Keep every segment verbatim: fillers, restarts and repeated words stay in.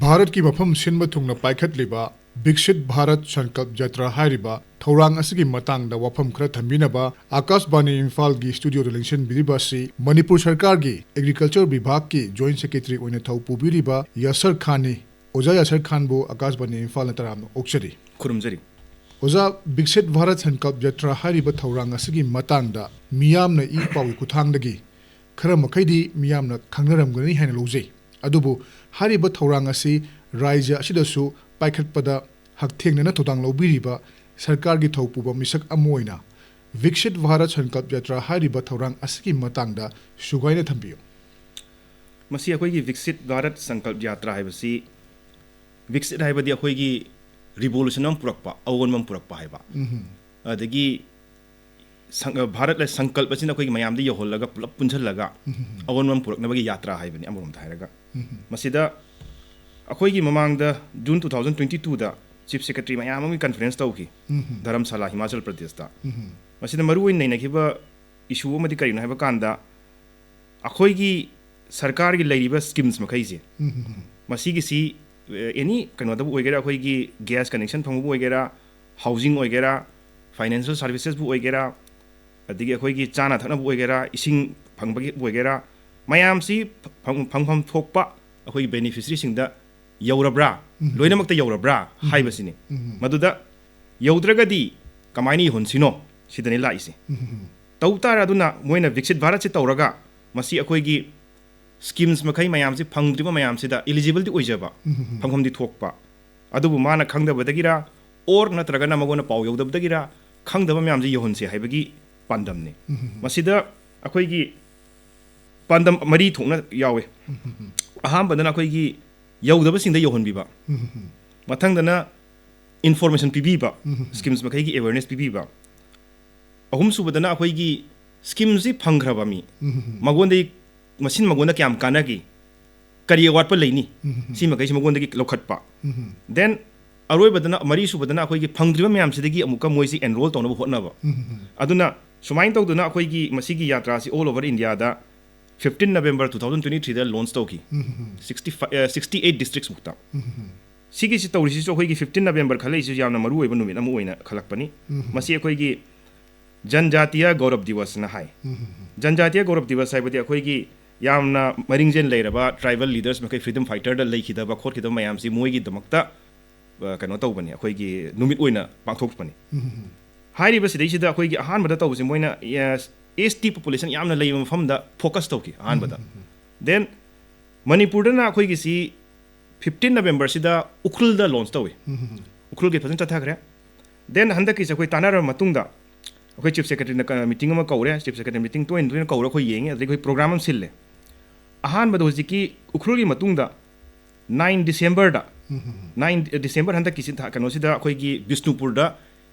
ꯚꯥꯔꯠꯀꯤ ꯃꯐꯝ ꯁꯤꯟꯕ ꯊꯨꯡꯅ ꯄꯥꯏꯈꯠꯂꯤꯕ ꯕꯤꯛꯁꯤꯠ ꯚꯥꯔꯠ ꯁꯟꯀꯜꯞ ꯌꯥꯇ꯭ꯔꯥ ꯍꯥꯏꯔꯤꯕ ꯊꯧꯔꯥꯡ ꯑꯁꯤꯒꯤ ꯃꯇꯥꯡꯗ ꯋꯥꯐꯝ ꯈꯔ ꯊꯝꯕꯤꯅꯕ ꯑꯥꯀꯥꯁꯕꯥꯅꯤ ꯏꯝꯐꯥꯜꯒꯤ ꯁ꯭ꯇꯨꯗꯤꯑꯣꯗ ꯂꯦꯡꯁꯤꯟꯕꯤꯔꯤꯕ ꯑꯁꯤ ꯃꯅꯤꯄꯨꯔ ꯁꯔꯀꯥꯔꯒꯤ ꯑꯦꯒ꯭ꯔꯤꯀꯜꯆꯔ ꯚꯤꯚꯥꯒꯀꯤ ꯖꯣꯏꯟꯠ ꯁꯦꯀ꯭ꯔꯦꯇꯔꯤ ꯑꯣꯏꯅ ꯊꯧ ꯄꯨꯕꯤꯔꯤꯕ ꯌꯥꯁꯔ ꯈꯥꯟꯅꯤ꯫ ꯑꯣꯖꯥ ꯌꯥꯁꯔ ꯈꯥꯟꯕꯨ ꯑꯥꯀꯥꯁꯕꯥꯅꯤ ꯏꯝꯐꯥꯜꯅ ꯇꯔꯥꯝꯅ ꯑꯣꯛꯆꯔꯤ꯫ ꯈꯨꯔꯨꯝꯖꯔꯤ꯫ ꯑꯣꯖꯥ, ꯕꯤꯛꯁꯤꯠ ꯚꯥꯔꯠ ꯁꯟꯀꯜꯞ ꯌꯥꯇ꯭ꯔꯥ ꯍꯥꯏꯔꯤꯕ ꯊꯧꯔꯥꯡ ꯑꯁꯤꯒꯤ ꯃꯇꯥꯡꯗ ꯃꯤꯌꯥꯝꯅ ꯏ ꯄꯥꯎꯒꯤ ꯈꯨꯠꯊꯥꯡꯗꯒꯤ ꯈꯔ ꯃꯈꯩꯗꯤ ꯃꯤꯌꯥꯝꯅ ꯈꯪꯅꯔꯝꯒꯅꯤ ꯍꯥꯏꯅ ꯂꯧꯖꯩ꯫ ꯑꯗꯨꯕꯨ ꯍꯥꯏꯔꯤꯕ ꯊꯧꯔꯥꯡ ꯑꯁꯤ ꯔꯥꯖ꯭ꯌ ꯑꯁꯤꯗꯁꯨ ꯄꯥꯏꯈꯠꯄꯗ ꯍꯛꯊꯦꯡꯅꯅ ꯊꯧꯗꯥꯡ ꯂꯧꯕꯤꯔꯤꯕ ꯁꯔꯀꯥꯔꯒꯤ ꯊꯧ ꯄꯨꯕ ꯃꯤꯁꯛ ꯑꯃ ꯑꯣꯏꯅ ꯕꯤꯛꯁꯤꯠ ꯚꯥꯔꯠ ꯁꯟꯀꯜꯞ ꯌꯥꯇ꯭ꯔꯥ ꯍꯥꯏꯔꯤꯕ ꯊꯧꯔꯥꯡ ꯑꯁꯤꯒꯤ ꯃꯇꯥꯡꯗ ꯁꯨꯒꯥꯏꯅ ꯊꯝꯕꯤꯌꯨ꯫ ꯃꯁꯤ ꯑꯩꯈꯣꯏꯒꯤ ꯕꯤꯛꯁꯤꯠ ꯚꯥꯔꯠ ꯁꯪꯀꯜꯞ ꯌꯥꯇ꯭ꯔꯥ ꯍꯥꯏꯕꯁꯤ, ꯕꯤꯛꯁꯤꯠ ꯍꯥꯏꯕꯗꯤ ꯑꯩꯈꯣꯏꯒꯤ ꯔꯤꯚꯣꯂꯨꯁꯟ ꯑꯃ ꯄꯨꯔꯛꯄ, ꯑꯑꯣꯟꯕ ꯑꯃ ꯄꯨꯔꯛꯄ ꯍꯥꯏꯕ꯫ ꯑꯗꯒꯤ ꯁꯪ-, ꯚꯥꯔꯠ ꯁꯪꯀꯜꯞ ꯑꯁꯤꯅ ꯑꯩꯈꯣꯏꯒꯤ ꯃꯌꯥꯝꯗ ꯌꯧꯍꯜꯂꯒ, ꯄꯨꯂꯞ ꯄꯨꯟꯁꯤꯜꯂꯒ ꯑꯑꯣꯟꯕ ꯑꯃ ꯄꯨꯔꯛꯅꯕꯒꯤ ꯌꯥꯇ꯭ꯔꯥ ꯍꯥꯏꯕꯅꯤ, ꯑꯃꯔꯣꯝꯗ ꯍꯥꯏꯔꯒ꯫ ꯃꯁꯤꯗ ꯑꯩꯈꯣꯏꯒꯤ ꯃꯃꯥꯡꯗ ꯖꯨꯟ two thousand twenty twoꯗ ꯆꯤꯐ ꯁꯦꯀ꯭ꯔꯦꯇꯔꯤ ꯃꯌꯥꯝ ꯑꯃꯒꯤ ꯀꯟꯐꯔꯦꯟꯁ ꯇꯧꯈꯤ, ꯙꯔꯝꯁꯥꯂꯥ, ꯍꯤꯃꯥꯆꯜ ꯄ꯭ꯔꯗꯦꯁꯇ꯫ ꯃꯁꯤꯗ ꯃꯔꯨꯑꯣꯏꯅ ꯅꯩꯅꯈꯤꯕ ꯏꯁꯨ ꯑꯃꯗꯤ ꯀꯔꯤꯅꯣ ꯍꯥꯏꯕ ꯀꯥꯟꯗ, ꯑꯩꯈꯣꯏꯒꯤ ꯁꯔꯀꯥꯔꯒꯤ ꯂꯩꯔꯤꯕ ꯁ꯭ꯀꯤꯝꯁ ꯃꯈꯩꯁꯦ, ꯃꯁꯤꯒꯤꯁꯤ, ꯑꯦꯅꯤ ꯀꯩꯅꯣꯗꯕꯨ ꯑꯣꯏꯒꯦꯔꯥ, ꯑꯩꯈꯣꯏꯒꯤ ꯒ꯭ꯌꯥꯁ ꯀꯅꯦꯛꯁꯟ ꯐꯪꯕꯕꯨ ꯑꯣꯏꯒꯦꯔꯥ, ꯍꯥꯎꯖꯤꯡ ꯑꯣꯏꯒꯦꯔꯥ, ꯐꯥꯏꯅꯥꯟꯁꯤꯌꯦꯜ ꯁꯥꯔꯚꯤꯁꯦꯁꯄꯨ ꯑꯣꯏꯒꯦꯔꯥ, ꯑꯗꯒꯤ ꯑꯩꯈꯣꯏꯒꯤ ꯆꯥꯅ ꯊꯛꯅꯕ ꯑꯣꯏꯒꯦꯔꯥ, ꯏꯁꯤꯡ ꯐꯪꯕꯒꯤ ꯑꯣꯏꯒꯦꯔꯥ, ꯃꯌꯥꯝꯁꯤ ꯐꯪ-, ꯐꯪꯐꯝ ꯊꯣꯛꯄ ꯑꯩꯈꯣꯏꯒꯤ ꯕꯦꯅꯤꯐꯤꯁꯔꯤꯁꯤꯡꯗ ꯌꯧꯔꯕ꯭ꯔꯥ, ꯂꯣꯏꯅꯃꯛꯇ ꯌꯧꯔꯕ꯭ꯔꯥ ꯍꯥꯏꯕꯁꯤꯅꯤ꯫ ꯃꯗꯨꯗ ꯌꯧꯗ꯭ꯔꯒꯗꯤ ꯀꯃꯥꯏꯅ ꯌꯧꯍꯟꯁꯤꯅꯣ, ꯁꯤꯗꯅꯤ ꯂꯥꯛꯏꯁꯦ꯫ ꯇꯧ ꯇꯥꯔꯦ, ꯑꯗꯨꯅ ꯃꯣꯏꯅ ꯕꯤꯛꯁꯤꯠ ꯚꯥꯔꯠꯁꯦ ꯇꯧꯔꯒ ꯃꯁꯤ ꯑꯩꯈꯣꯏꯒꯤ ꯁ꯭ꯀꯤꯝꯁ ꯃꯈꯩ ꯃꯌꯥꯝꯁꯤ ꯐꯪꯗ꯭ꯔꯤꯕ ꯃꯌꯥꯝꯁꯤꯗ ꯏꯂꯤꯖꯤꯕꯜꯗꯤ ꯑꯣꯏꯖꯕ, ꯐꯪꯐꯝꯗꯤ ꯊꯣꯛꯄ, ꯑꯗꯨꯕꯨ ꯃꯥꯅ ꯈꯪꯗꯕꯗꯒꯤꯔ, ꯑꯣꯔ ꯅꯠꯇ꯭ꯔꯒꯅ ꯃꯉꯣꯟꯗ ꯄꯥꯎ ꯌꯧꯗꯕꯗꯒꯤꯔ, ꯈꯪꯗꯕ ꯃꯌꯥꯝꯁꯤ ꯌꯧꯍꯟꯁꯦ ꯍꯥꯏꯕꯒꯤ ꯄꯥꯟꯗꯝꯅꯤ꯫ ꯃꯁꯤꯗ ꯑꯩꯈꯣꯏꯒꯤ ꯄꯥꯟꯗꯝ ꯃꯔꯤ ꯊꯣꯛꯅ ꯌꯥꯎꯋꯦ꯫ ꯑꯍꯥꯟꯕꯗꯅ ꯑꯩꯈꯣꯏꯒꯤ ꯌꯧꯗꯕꯁꯤꯡꯗ ꯌꯧꯍꯟꯕꯤꯕ, ꯃꯊꯪꯗꯅ ꯏꯟꯐꯣꯔꯃꯦꯁꯟ ꯄꯤꯕꯤꯕ, ꯁ꯭ꯀꯤꯝꯁ ꯃꯈꯩꯒꯤ ꯑꯦꯋꯦꯔꯅꯦꯁ ꯄꯤꯕꯤꯕ, ꯑꯍꯨꯝꯁꯨꯕꯗꯅ ꯑꯩꯈꯣꯏꯒꯤ ꯁ꯭ꯀꯤꯝꯁꯤ ꯐꯪꯈ꯭ꯔꯕ ꯃꯤ, ꯃꯉꯣꯟꯗꯒꯤ, ꯃꯁꯤꯅ ꯃꯉꯣꯟꯗ ꯀꯌꯥꯝ ꯀꯥꯟꯅꯒꯦ, ꯀꯔꯤ ꯑꯋꯥꯠꯄ ꯂꯩꯅꯤ, ꯁꯤ ꯃꯈꯩꯁꯤ ꯃꯉꯣꯟꯗꯒꯤ ꯂꯧꯈꯠꯄ꯫ ꯗꯦꯟ ꯑꯔꯣꯏꯕꯗꯅ, ꯃꯔꯤꯁꯨꯕꯗꯅ ꯑꯩꯈꯣꯏꯒꯤ ꯐꯪꯗ꯭ꯔꯤꯕ ꯃꯌꯥꯝꯁꯤꯗꯒꯤ ꯑꯃꯨꯛꯀ ꯃꯣꯏꯁꯤ ꯑꯦꯟꯔꯣꯜ ꯇꯧꯅꯕ ꯍꯣꯠꯅꯕ꯫ ꯑꯗꯨꯅ ꯁꯨꯃꯥꯏꯅ ꯇꯧꯗꯅ ꯑꯩꯈꯣꯏꯒꯤ ꯃꯁꯤꯒꯤ ꯌꯥꯇ꯭ꯔꯥꯁꯤ ꯑꯣꯜ ꯑꯣꯚꯔ ꯏꯟꯗꯤꯌꯥꯗ fifteen November two thousand twenty ꯊ꯭ꯔꯤꯗ ꯂꯣꯟꯆ ꯇꯧꯈꯤ꯫ ꯁꯤꯛꯁꯇꯤ ꯐꯥꯏꯚ ꯁꯤꯛꯁꯇꯤ ꯑꯩꯠ ꯗꯤꯁꯇ꯭ꯔꯤꯛꯁꯃꯨꯛꯇ꯫ ꯁꯤꯒꯤꯁꯤ ꯇꯧꯔꯤꯁꯤꯁꯨ ꯑꯩꯈꯣꯏꯒꯤ ꯐꯤꯐꯇꯤꯟ ꯅꯕꯦꯝꯕꯔ ꯈꯜꯂꯛꯏꯁꯤꯁꯨ ꯌꯥꯝꯅ ꯃꯔꯨ ꯑꯣꯏꯕ ꯅꯨꯃꯤꯠ ꯑꯃ ꯑꯣꯏꯅ ꯈꯜꯂꯛꯄꯅꯤ꯫ ꯃꯁꯤ ꯑꯩꯈꯣꯏꯒꯤ ꯖꯟꯖꯥꯇꯤꯌꯥ ꯒꯧꯔꯕ ꯗꯤꯋꯁꯅ ꯍꯥꯏ꯫ ꯖꯟꯖꯥꯇꯤꯌꯥ ꯒꯧꯔꯕ ꯗꯤꯋꯁ ꯍꯥꯏꯕꯗꯤ ꯑꯩꯈꯣꯏꯒꯤ ꯌꯥꯝꯅ ꯃꯔꯤꯡꯖꯦꯜ ꯂꯩꯔꯕ ꯇ꯭ꯔꯥꯏꯕꯦꯜ ꯂꯤꯗꯔꯁ ꯃꯈꯩ, ꯐ꯭ꯔꯤꯗꯝ ꯐꯥꯏꯇꯔꯗ ꯂꯩꯈꯤꯗꯕ ꯈꯣꯠꯈꯤꯗꯕ ꯃꯌꯥꯝꯁꯤ ꯃꯣꯏꯒꯤꯗꯃꯛꯇ, ꯑ, ꯀꯩꯅꯣ ꯇꯧꯕꯅꯤ, ꯑꯩꯈꯣꯏꯒꯤ ꯅꯨꯃꯤꯠ ꯑꯣꯏꯅ ꯄꯥꯡꯊꯣꯛꯄꯅꯤ꯫ ꯍꯥꯏꯔꯤꯕ ꯁꯤꯗꯩꯁꯤꯗ ꯑꯩꯈꯣꯏꯒꯤ ꯑꯍꯥꯟꯕꯗ ꯇꯧꯕꯁꯦ ꯃꯣꯏꯅ, ꯑꯦꯁ, ꯑꯦꯁ ꯇꯤ ꯄꯣꯄꯨꯂꯦꯁꯟ ꯌꯥꯝꯅ ꯂꯩꯕ ꯃꯐꯝꯗ ꯐꯣꯀꯁ ꯇꯧꯈꯤ ꯑꯍꯥꯟꯕꯗ꯫ ꯗꯦꯟ ꯃꯅꯤꯄꯨꯔꯗꯅ ꯑꯩꯈꯣꯏꯒꯤꯁꯤ ꯐꯤꯐꯇꯤꯟ ꯅꯕꯦꯝꯕꯔꯁꯤꯗ ꯎꯈ꯭ꯔꯨꯜꯗ ꯂꯣꯟꯆ ꯇꯧꯏ꯫ ꯎꯈ꯭ꯔꯨꯜꯒꯤ ꯐꯖꯅ ꯆꯠꯊꯈ꯭ꯔꯦ꯫ ꯗꯦꯟ ꯍꯟꯗꯛꯀꯤꯁꯦ ꯑꯩꯈꯣꯏ ꯇꯥꯟꯅꯔꯕ ꯃꯇꯨꯡꯗ ꯑꯩꯈꯣꯏ ꯆꯤꯐ ꯁꯦꯀ꯭ꯔꯦꯇꯔꯤꯅ ꯃꯤꯇꯤꯡ ꯑꯃ ꯀꯧꯔꯦ꯫ ꯆꯤꯐ ꯁꯦꯀ꯭ꯔꯦꯇꯔꯤ ꯃꯤꯇꯤꯡ ꯇꯣꯏꯅ ꯇꯣꯏꯅ ꯀꯧꯔꯒ ꯑꯩꯈꯣꯏ ꯌꯦꯡꯉꯦ꯫ ꯑꯗꯒꯤ ꯑꯩꯈꯣꯏ ꯄ꯭ꯔꯣꯒ꯭ꯔꯥꯝ ꯑꯃ ꯁꯤꯜꯂꯦ꯫ ꯑꯍꯥꯟꯕꯗ ꯍꯧꯖꯤꯛꯀꯤ ꯎꯈ꯭ꯔꯨꯜꯒꯤ ꯃꯇꯨꯡꯗ ꯅꯥꯏꯟ ꯗꯤꯁꯦꯝꯕꯔꯗ, ꯅꯥꯏꯟ ꯗꯤꯁꯦꯝꯕꯔ ꯍꯟꯗꯛꯀꯤ ꯁꯤ ꯊꯥ-, ꯀꯩꯅꯣꯁꯤꯗ ꯑꯩꯈꯣꯏꯒꯤ ꯕꯤꯁꯅꯨꯄꯨꯔꯗ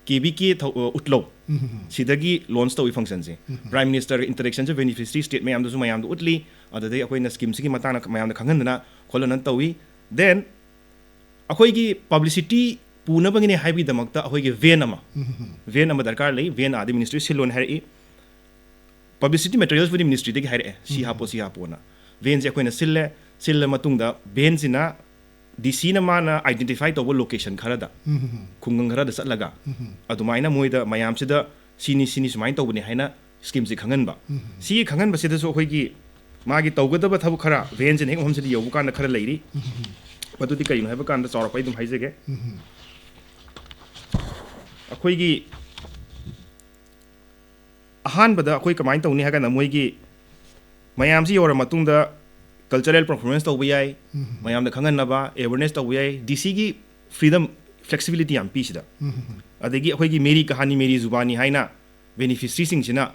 ꯀꯦ ꯕꯤ ꯀꯦ ꯊꯧ-, ꯑ, ꯎꯠꯂꯧ, ꯁꯤꯗꯒꯤ ꯂꯣꯟꯆ ꯇꯧꯏ ꯐꯪꯁꯟꯁꯦ꯫ ꯄ꯭ꯔꯥꯏꯝ ꯃꯤꯅꯤꯁꯇꯔꯒ ꯏꯟꯇꯔꯦꯛꯁꯟꯁꯦ ꯕꯦꯅꯤꯐꯤꯁꯔꯤ ꯁ꯭ꯇꯦꯠ ꯃꯌꯥꯝꯗꯁꯨ ꯃꯌꯥꯝꯗ ꯎꯠꯂꯤ꯫ ꯑꯗꯨꯗꯒꯤ ꯑꯩꯈꯣꯏꯅ ꯁ꯭ꯀꯤꯝꯁꯤꯒꯤ ꯃꯇꯥꯡꯗ ꯃꯌꯥꯝꯗ ꯈꯪꯍꯟꯗꯅ ꯈꯣꯠꯍꯟꯗꯅ ꯇꯧꯏ꯫ ꯗꯦꯟ ꯑꯩꯈꯣꯏꯒꯤ ꯄꯕ꯭ꯂꯤꯁꯤꯇꯤ ꯄꯨꯅꯕꯒꯤꯅꯦ ꯍꯥꯏꯕꯒꯤꯗꯃꯛꯇ ꯑꯩꯈꯣꯏꯒꯤ ꯚꯦꯟ ꯑꯃ, ꯚꯦꯟ ꯑꯃ ꯗꯔꯀꯥꯔ ꯂꯩ꯫ ꯚꯦꯟ ꯑꯥꯗꯤ ꯃꯤꯅꯤꯁꯇ꯭ꯔꯤ ꯁꯤꯜꯂꯣꯅ ꯍꯥꯏꯔꯛꯏ꯫ ꯄꯕ꯭ꯂꯤꯁꯤꯇꯤ ꯃꯦꯇꯔꯤꯌꯦꯜꯁꯄꯨꯗꯤ ꯃꯤꯅꯤꯁꯇ꯭ꯔꯤꯗꯒꯤ ꯍꯥꯏꯔꯛꯑꯦ, ꯁꯤ ꯍꯥꯞꯄꯣ, ꯁꯤ ꯍꯥꯞꯄꯣꯅ꯫ ꯚꯦꯟꯁꯦ ꯑꯩꯈꯣꯏꯅ ꯁꯤꯜꯂꯦ꯫ ꯁꯤꯜꯂ ꯃꯇꯨꯡꯗ ꯚꯦꯟꯁꯤꯅ ꯗꯤ ꯁꯤꯅ ꯃꯥꯅ ꯑꯥꯏꯗꯦꯟꯇꯤꯐꯥꯏ ꯇꯧꯕ ꯂꯣꯀꯦꯁꯟ ꯈꯔꯗ, ꯈꯨꯡꯒꯪ ꯈꯔꯗ ꯆꯠꯂꯒ ꯑꯗꯨꯃꯥꯏꯅ ꯃꯣꯏꯗ ꯃꯌꯥꯝꯁꯤꯗ ꯁꯤꯅꯤ, ꯁꯤꯅꯤ, ꯁꯨꯃꯥꯏꯅ ꯇꯧꯕꯅꯤ ꯍꯥꯏꯅ ꯁ꯭ꯀꯤꯝꯁꯤ ꯈꯪꯍꯟꯕ꯫ ꯁꯤꯒꯤ ꯈꯪꯍꯟꯕꯁꯤꯗꯁꯨ ꯑꯩꯈꯣꯏꯒꯤ ꯃꯥꯒꯤ ꯇꯧꯒꯗꯕ ꯊꯕꯛ ꯈꯔ ꯚꯦꯟꯁꯤꯅ ꯍꯦꯛ ꯃꯐꯝꯁꯤꯗ ꯌꯧꯕ ꯀꯥꯟꯗ ꯈꯔ ꯂꯩꯔꯤ꯫ ꯃꯗꯨꯗꯤ ꯀꯔꯤꯅꯣ ꯍꯥꯏꯕ ꯀꯥꯟꯗ ꯆꯥꯎꯔꯥꯛꯄ ꯑꯩ ꯑꯗꯨꯝ ꯍꯥꯏꯖꯒꯦ꯫ ꯑꯍꯥꯟꯕꯗ ꯑꯩꯈꯣꯏ ꯀꯃꯥꯏꯅ ꯇꯧꯅꯤ ꯍꯥꯏ ꯀꯥꯟꯗ ꯃꯣꯏꯒꯤ ꯃꯌꯥꯝꯁꯤ ꯌꯧꯔ ꯃꯇꯨꯡꯗ ꯀꯜꯆꯔꯦꯜ ꯄꯔꯐꯣꯔꯃꯦꯟꯁ ꯇꯧꯕ ꯌꯥꯏ, ꯃꯌꯥꯝꯗ ꯈꯪꯍꯟꯅꯕ ꯑꯦꯋꯦꯔꯅꯦꯁ ꯇꯧꯕ ꯌꯥꯏ꯫ ꯗꯤ ꯁꯤꯒꯤ ꯐ꯭ꯔꯤꯗꯝ, ꯐ꯭ꯂꯦꯛꯁꯤꯕꯤꯂꯤꯇꯤ ꯌꯥꯝ ꯄꯤꯁꯤꯗ꯫ ꯑꯗꯒꯤ ꯑꯩꯈꯣꯏꯒꯤ ꯃꯦꯔꯤ ꯀꯍꯥꯅꯤ ꯃꯦꯔꯤ ꯖꯨꯕꯥꯅꯤ ꯍꯥꯏꯅ ꯕꯦꯅꯤꯐꯤꯁꯔꯤꯁꯤꯡꯁꯤꯅ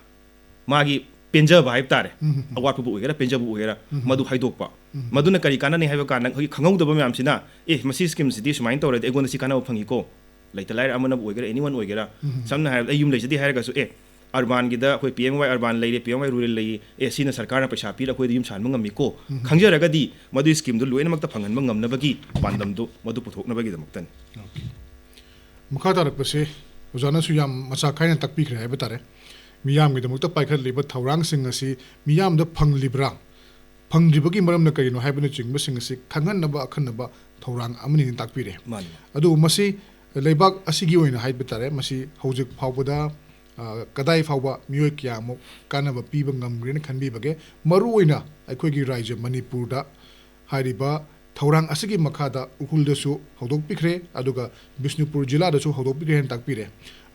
ꯃꯥꯒꯤ ꯄꯦꯟꯖꯕ ꯍꯥꯏꯕ ꯇꯥꯔꯦ, ꯑꯋꯥꯠꯄꯕꯨ ꯑꯣꯏꯒꯦꯔꯥ ꯄꯦꯟꯖꯕ ꯑꯣꯏꯒꯦꯔꯥ, ꯃꯗꯨ ꯍꯥꯏꯗꯣꯛꯄ꯫ ꯃꯗꯨꯅ ꯀꯔꯤ ꯀꯥꯟꯅꯅꯤ ꯍꯥꯏꯕ ꯀꯥꯟꯗ ꯑꯩꯈꯣꯏꯒꯤ ꯈꯪꯍꯧꯗꯕ ꯃꯌꯥꯝꯁꯤꯅ, "ꯑꯦ, ꯃꯁꯤ ꯁ꯭ꯀꯤꯝꯁꯤꯗꯤ ꯁꯨꯃꯥꯏꯅ ꯇꯧꯔꯗꯤ ꯑꯩꯉꯣꯟꯗ ꯁꯤ ꯀꯥꯟꯅꯕ ꯐꯪꯉꯤꯀꯣ"꯫ ꯂꯩꯇ ꯂꯥꯏꯔ ꯑꯃꯅꯕꯨ ꯑꯣꯏꯒꯦꯔꯥ, ꯑꯦꯅꯤ ꯋꯥꯟ ꯑꯣꯏꯒꯦꯔꯥ, ꯁꯝꯅ ꯍꯥꯏꯔꯕꯗ ꯑꯩ ꯌꯨꯝ ꯂꯩꯖꯗꯦ ꯍꯥꯏꯔꯒꯁꯨ, ꯑꯦ, ꯑꯔꯕꯥꯟꯒꯤꯗ ꯑꯩꯈꯣꯏ ꯄꯤ ꯑꯦꯝ ꯋꯥꯏ ꯑꯔꯕꯥꯟ ꯂꯩꯔꯦ, ꯄꯤ ꯑꯦꯝ ꯋꯥꯏ ꯔꯨꯔꯦꯜ ꯂꯩꯌꯦ, ꯑꯦ, ꯁꯤꯅ ꯁꯔꯀꯥꯔꯅ ꯄꯩꯁꯥ ꯄꯤꯔ ꯑꯩꯈꯣꯏꯗ ꯌꯨꯝ ꯁꯥꯍꯟꯕ ꯉꯝꯃꯤꯀꯣ ꯈꯪꯖꯔꯒꯗꯤ ꯃꯗꯨꯒꯤ ꯁ꯭ꯀꯤꯝꯗꯨ ꯂꯣꯏꯅꯃꯛꯇ ꯐꯪꯍꯟꯕ ꯉꯝꯅꯕꯒꯤ ꯄꯥꯟꯗꯝꯗꯨ ꯃꯗꯨ ꯄꯨꯊꯣꯛꯅꯕꯒꯤꯗꯃꯛꯇꯅꯤ꯫ ꯃꯈꯥ ꯇꯥꯔꯛꯄꯁꯦ ꯑꯣꯖꯥꯅꯁꯨ ꯌꯥꯝ ꯃꯆꯥ ꯈꯥꯏꯅ ꯇꯥꯛꯄꯤꯈ꯭ꯔꯦ ꯍꯥꯏꯕ ꯇꯥꯔꯦ꯫ ꯃꯤꯌꯥꯝꯒꯤꯗꯃꯛꯇ ꯄꯥꯏꯈꯠꯂꯤꯕ ꯊꯧꯔꯥꯡꯁꯤꯡ ꯑꯁꯤ ꯃꯤꯌꯥꯝꯗ ꯐꯪꯂꯤꯕ꯭ꯔꯥ, ꯐꯪꯗ꯭ꯔꯤꯕꯒꯤ ꯃꯔꯝꯅ ꯀꯔꯤꯅꯣ ꯍꯥꯏꯕꯅꯆꯤꯡꯕꯁꯤꯡ ꯑꯁꯤ ꯈꯪꯍꯟꯅꯕ ꯑꯈꯟꯅꯕ ꯊꯧꯔꯥꯡ ꯑꯃꯅꯤꯅ ꯇꯥꯛꯄꯤꯔꯦ꯫ ꯃꯥꯅꯤ꯫ ꯑꯗꯨꯕꯨ ꯃꯁꯤ ꯂꯩꯕꯥꯛ ꯑꯁꯤꯒꯤ ꯑꯣꯏꯅ ꯍꯥꯏꯕ ꯇꯥꯔꯦ, ꯃꯁꯤ ꯍꯧꯖꯤꯛ ꯐꯥꯎꯕꯗ, ꯑ, ꯀꯗꯥꯏ ꯐꯥꯎꯕ ꯃꯤꯑꯣꯏ ꯀꯌꯥꯃꯨꯛ ꯀꯥꯟꯅꯕ ꯄꯤꯕ ꯉꯝꯈ꯭ꯔꯦꯅ ꯈꯟꯕꯤꯕꯒꯦ? ꯃꯔꯨꯑꯣꯏꯅ ꯑꯩꯈꯣꯏꯒꯤ ꯔꯥꯏꯖ꯭ꯌ ꯃꯅꯤꯄꯨꯔꯗ ꯍꯥꯏꯔꯤꯕ ꯊꯧꯔꯥꯡ ꯑꯁꯤꯒꯤ ꯃꯈꯥꯗ ꯎꯈ꯭ꯔꯨꯜꯗꯁꯨ ꯍꯧꯗꯣꯛꯄꯤꯈ꯭ꯔꯦ, ꯑꯗꯨꯒ ꯕꯤꯁꯅꯨꯄꯨꯔ ꯖꯤꯂꯥꯗꯁꯨ ꯍꯧꯗꯣꯛꯄꯤꯈ꯭ꯔꯦ ꯍꯥꯏꯅ ꯇꯥꯛꯄꯤꯔꯦ꯫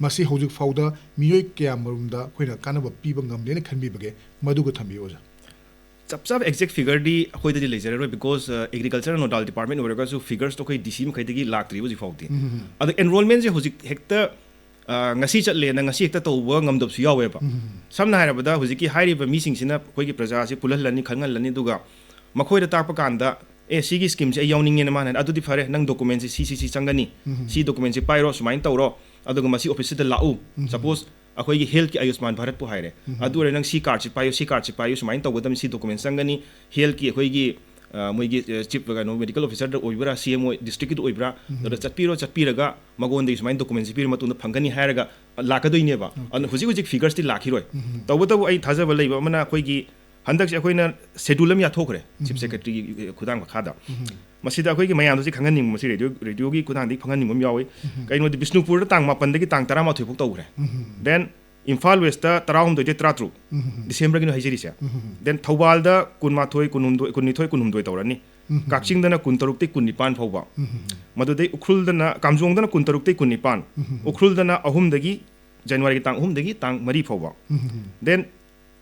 ꯃꯁꯤ ꯍꯧꯖꯤꯛ ꯐꯥꯎꯗ ꯃꯤꯑꯣꯏ ꯀꯌꯥ ꯃꯔꯨꯝꯗ ꯑꯩꯈꯣꯏꯅ ꯀꯥꯟꯅꯕ ꯄꯤꯕ ꯉꯝꯂꯦꯅ ꯈꯟꯕꯤꯕꯒꯦ? ꯃꯗꯨꯒ ꯊꯝꯕꯤꯌꯨ, ꯑꯣꯖꯥ꯫ ꯆꯞ ꯆꯥꯕ exact figure ꯗꯤ ꯑꯩꯈꯣꯏꯗꯗꯤ ꯂꯩꯖꯔꯔꯣꯏ, because, ꯑ, agriculture nodal department ꯑꯣꯏꯔꯒꯁꯨ figures ꯇꯣ ꯑꯩꯈꯣꯏ D C ꯃꯈꯩꯗꯒꯤ ꯂꯥꯛꯇ꯭ꯔꯤꯕ ꯍꯧꯖꯤꯛ ꯐꯥꯎꯗꯤ꯫ ꯎꯝ, ꯎꯝ, ꯎꯝ꯫ ꯑꯗꯣ enrollment ꯁꯦ ꯍꯧꯖꯤꯛ ꯍꯦꯛꯇ, ꯑ, ꯉꯁꯤ ꯆꯠꯂꯦꯅ ꯉꯁꯤ ꯍꯦꯛꯇ ꯇꯧꯕ ꯉꯝꯗꯕꯁꯨ ꯌꯥꯎꯋꯦꯕ꯫ ꯎꯝ, ꯎꯝ, ꯎꯝ꯫ ꯁꯝꯅ ꯍꯥꯏꯔꯕꯗ, ꯍꯧꯖꯤꯛꯀꯤ ꯍꯥꯏꯔꯤꯕ ꯃꯤꯁꯤꯡꯁꯤꯅ ꯑꯩꯈꯣꯏꯒꯤ ꯄ꯭ꯔꯖꯥꯁꯤ ꯄꯨꯜꯍꯜꯂꯅꯤ, ꯈꯪꯍꯜꯂꯅꯤ, ꯑꯗꯨꯒ ꯃꯈꯣꯏꯗ ꯇꯥꯛꯄ ꯀꯥꯟꯗ, "ꯑꯦ, ꯁꯤꯒꯤ scheme ꯁꯦ ꯑꯩ ꯌꯥꯎꯅꯤꯡꯉꯦꯅ" ꯃꯥꯅ ꯍꯥꯏꯅ, "ꯑꯗꯨꯗꯤ ꯐꯔꯦ, ꯅꯪ document ꯁꯦ ꯁꯤ, ꯁꯤ, ꯁꯤ ꯆꯪꯒꯅꯤ, ꯎꯝ꯫ ꯁꯤ document ꯁꯦ ꯄꯥꯏꯔꯣ, ꯁꯨꯃꯥꯏꯅ ꯇꯧꯔꯣ, ꯑꯗꯨꯒ ꯃꯁꯤ office ꯁꯤꯗ ꯂꯥꯛꯎ"꯫ ꯎꯝ꯫ Suppose ꯑꯩꯈꯣꯏꯒꯤ health ꯀꯤ ꯑꯌꯨꯁꯃꯥꯟ ꯚꯥꯔꯠꯄꯨ ꯍꯥꯏꯔꯦ, ꯎꯝ꯫ ꯑꯗꯨ ꯑꯣꯏꯔꯦ, "ꯅꯪ ꯁꯤ card ꯁꯤ ꯄꯥꯏꯌꯨ, ꯁꯤ card ꯁꯤ ꯄꯥꯏꯌꯨ, ꯁꯨꯃꯥꯏꯅ ꯇꯧꯒꯗꯕꯅꯤ, ꯁꯤ document ꯆꯪꯒꯅꯤ", health ꯀꯤ ꯑꯩꯈꯣꯏꯒꯤ, ꯑ, ꯃꯣꯏꯒꯤ, ꯑ, chief, ꯀꯩꯅꯣ, medical officer ꯗ ꯑꯣꯏꯕ꯭ꯔꯥ, C M O district ꯀꯤꯗ ꯑꯣꯏꯕ꯭ꯔꯥ, ꯎꯝ꯫ ꯑꯗꯨꯗ ꯆꯠꯄꯤꯔꯣ, ꯆꯠꯄꯤꯔꯒ ꯃꯉꯣꯟꯗꯒꯤ ꯁꯨꯃꯥꯏꯅ document ꯁꯤ ꯄꯤꯔ ꯃꯇꯨꯡꯗ ꯐꯪꯒꯅꯤ ꯍꯥꯏꯔꯒ ꯂꯥꯛꯀꯗꯣꯏꯅꯦꯕ꯫ Okay. ꯑꯗꯨꯅ ꯍꯧꯖꯤꯛ ꯍꯧꯖꯤꯛ figures ꯇꯤ ꯂꯥꯛꯈꯤꯔꯣꯏ꯫ ꯎꯝ꯫ ꯇꯧꯕꯇꯕꯨ ꯑꯩ ꯊꯥꯖꯕ ꯂꯩꯕ ꯑꯃꯅ, ꯑꯩꯈꯣꯏꯒꯤ ꯍꯟꯗꯛꯁꯦ ꯑꯩꯈꯣꯏꯅ schedule ꯑꯃ ꯌꯥꯊꯣꯛꯈ꯭ꯔꯦ, Chief ꯎꯝ꯫ Secretary ꯒꯤ ꯈꯨꯊꯥꯡ ꯃꯈꯥꯗ꯫ ꯎꯝ꯫ ꯃꯁꯤꯗ ꯑꯩꯈꯣꯏꯒꯤ ꯃꯌꯥꯝꯗꯁꯨ ꯈꯪꯍꯟꯅꯤꯡꯕ, ꯃꯁꯤ radio, radio ꯒꯤ ꯈꯨꯊꯥꯡꯗꯒꯤ ꯈꯪꯍꯟꯅꯤꯡꯕ ꯑꯃ ꯌꯥꯎꯏ꯫ ꯎꯝ꯫ ꯀꯩꯅꯣꯗꯤ, ꯕꯤꯁꯅꯨꯄꯨꯔꯗ ꯇꯥꯡ ꯃꯥꯄꯟꯗꯒꯤ ꯇꯥꯡ ꯇꯔꯥꯃꯥꯊꯣꯏ ꯐꯥꯎ ꯇꯧꯈ꯭ꯔꯦ꯫ ꯎꯝ꯫ Then ꯏꯝꯐꯥꯜ West ꯇ ꯇꯔꯥꯍꯨꯝꯗꯣꯏꯗꯒꯤ ꯇꯔꯥꯇꯔꯨꯛ, ꯎꯝ꯫ December ꯒꯤꯅ ꯍꯥꯏꯖꯔꯤꯁꯦ꯫ ꯎꯝ꯫ Then ꯊꯧꯕꯥꯜꯗ ꯀꯨꯟꯃꯥꯊꯣꯏ, ꯀꯨꯟꯍꯨꯝꯗꯣꯏ, ꯀꯨꯟꯅꯤꯊꯣꯏ, ꯀꯨꯟꯍꯨꯝꯗꯣꯏ ꯇꯧꯔꯅꯤ꯫ ꯎꯝ꯫ ꯀꯛꯆꯤꯡꯗꯅ ꯀꯨꯟꯇꯔꯨꯛꯇꯒꯤ ꯀꯨꯟꯅꯤꯄꯥꯟ ꯐꯥꯎꯕ꯫ ꯎꯝ꯫ ꯃꯗꯨꯗꯩ ꯎꯈ꯭ꯔꯨꯜꯗꯅ, ꯀꯥꯝꯖꯣꯡꯗꯅ ꯀꯨꯟꯇꯔꯨꯛꯇꯒꯤ ꯀꯨꯟꯅꯤꯄꯥꯟ, ꯎꯝ꯫ ꯎꯈ꯭ꯔꯨꯜꯗꯅ ꯑꯍꯨꯝꯗꯒꯤ, January ꯒꯤ ꯇꯥꯡ ꯑꯍꯨꯝꯗꯒꯤ ꯇꯥꯡ ꯃꯔꯤ ꯐꯥꯎꯕ꯫ ꯎꯝ꯫ Then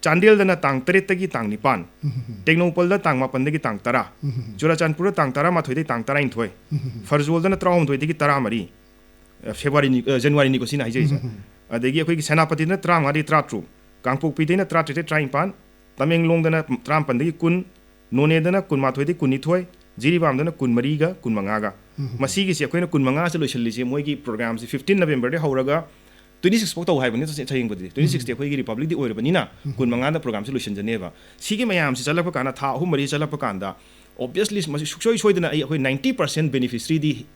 ꯆꯥꯟꯗꯦꯜꯗꯅ ꯇꯥꯡ ꯇꯔꯦꯠꯇꯒꯤ ꯇꯥꯡ ꯅꯤꯄꯥꯟ, ꯎꯝ꯫ ꯇꯦꯡꯅꯧꯄꯜꯗ ꯇꯥꯡ ꯃꯥꯄꯟꯗꯒꯤ ꯇꯥꯡ ꯇꯔꯥ, ꯎꯝ꯫ ꯆꯨꯔꯥꯆꯥꯟꯄꯨꯔꯗ ꯇꯥꯡ ꯇꯔꯥꯃꯥꯊꯣꯏꯗꯒꯤ ꯇꯥꯡ ꯇꯔꯥꯅꯤꯊꯣꯏ, ꯎꯝ꯫ ꯐꯔꯖꯣꯜꯗꯅ ꯇꯔꯥꯍꯨꯝꯗꯣꯏꯗꯒꯤ ꯇꯔꯥꯃꯔꯤ, ꯑ, February ꯅꯤ, ꯑ, January ꯅꯤꯀꯣ ꯁꯤꯅ ꯍꯥꯏꯖꯔꯤꯁꯦ꯫ ꯎꯝ꯫ ꯑꯗꯒꯤ ꯑꯩꯈꯣꯏꯒꯤ ꯁꯦꯅꯥꯄꯇꯤꯗꯅ ꯇꯔꯥꯃꯉꯥꯗꯒꯤ ꯇꯔꯥꯇꯔꯨꯛ, ꯀꯥꯡꯄꯣꯛꯄꯤꯗꯩꯅ ꯇꯔꯥꯇꯔꯦꯠꯇꯒꯤ ꯇꯔꯥꯅꯤꯄꯥꯟ, ꯇꯃꯦꯡꯂꯣꯡꯗꯅ ꯇꯔꯥꯃꯥꯄꯟꯗꯒꯤ ꯀꯨꯟ, ꯅꯣꯅꯦꯗꯅ ꯀꯨꯟꯃꯥꯊꯣꯏꯗꯒꯤ ꯀꯨꯟꯅꯤꯊꯣꯏ, ꯖꯤꯔꯤꯕꯥꯝꯗꯅ ꯀꯨꯟꯃꯔꯤꯒ ꯀꯨꯟꯃꯉꯥꯒ꯫ ꯎꯝ꯫ ꯃꯁꯤꯒꯤꯁꯦ ꯑꯩꯈꯣꯏꯅ ꯀꯨꯟꯃꯉꯥꯁꯦ ꯂꯣꯏꯁꯤꯜꯂꯤꯁꯦ, ꯃꯣꯏꯒꯤ program ꯁꯦ fifteen November ꯗꯒꯤ ꯍꯧꯔꯒ twenty six ꯐꯥꯎ ꯇꯧ ꯍꯥꯏꯕꯅꯤ, ꯇꯁꯦꯡ-, ꯇꯁꯦꯡꯕꯗꯤ꯫ Twenty six ꯇꯤ ꯑꯩꯈꯣꯏꯒꯤ Republic Day ꯑꯣꯏꯔꯕꯅꯤꯅ, ꯀꯨꯟꯃꯉꯥꯗ program ꯁꯦ ꯂꯣꯏꯁꯤꯟꯖꯅꯦꯕ꯫ ꯁꯤꯒꯤ ꯃꯌꯥꯝꯁꯦ ꯆꯠꯂꯛꯄ ꯀꯥꯟꯗ, ꯊꯥ ꯑꯍꯨꯝ ꯃꯔꯤ ꯆꯠꯂꯛꯄ ꯀꯥꯟꯗ, obviously ꯃꯁꯤ ꯁꯨꯡꯁꯣꯏ ꯁꯣꯏꯗꯅ ꯑꯩ, ꯑꯩꯈꯣꯏ ninety percent beneficiary ꯗꯤ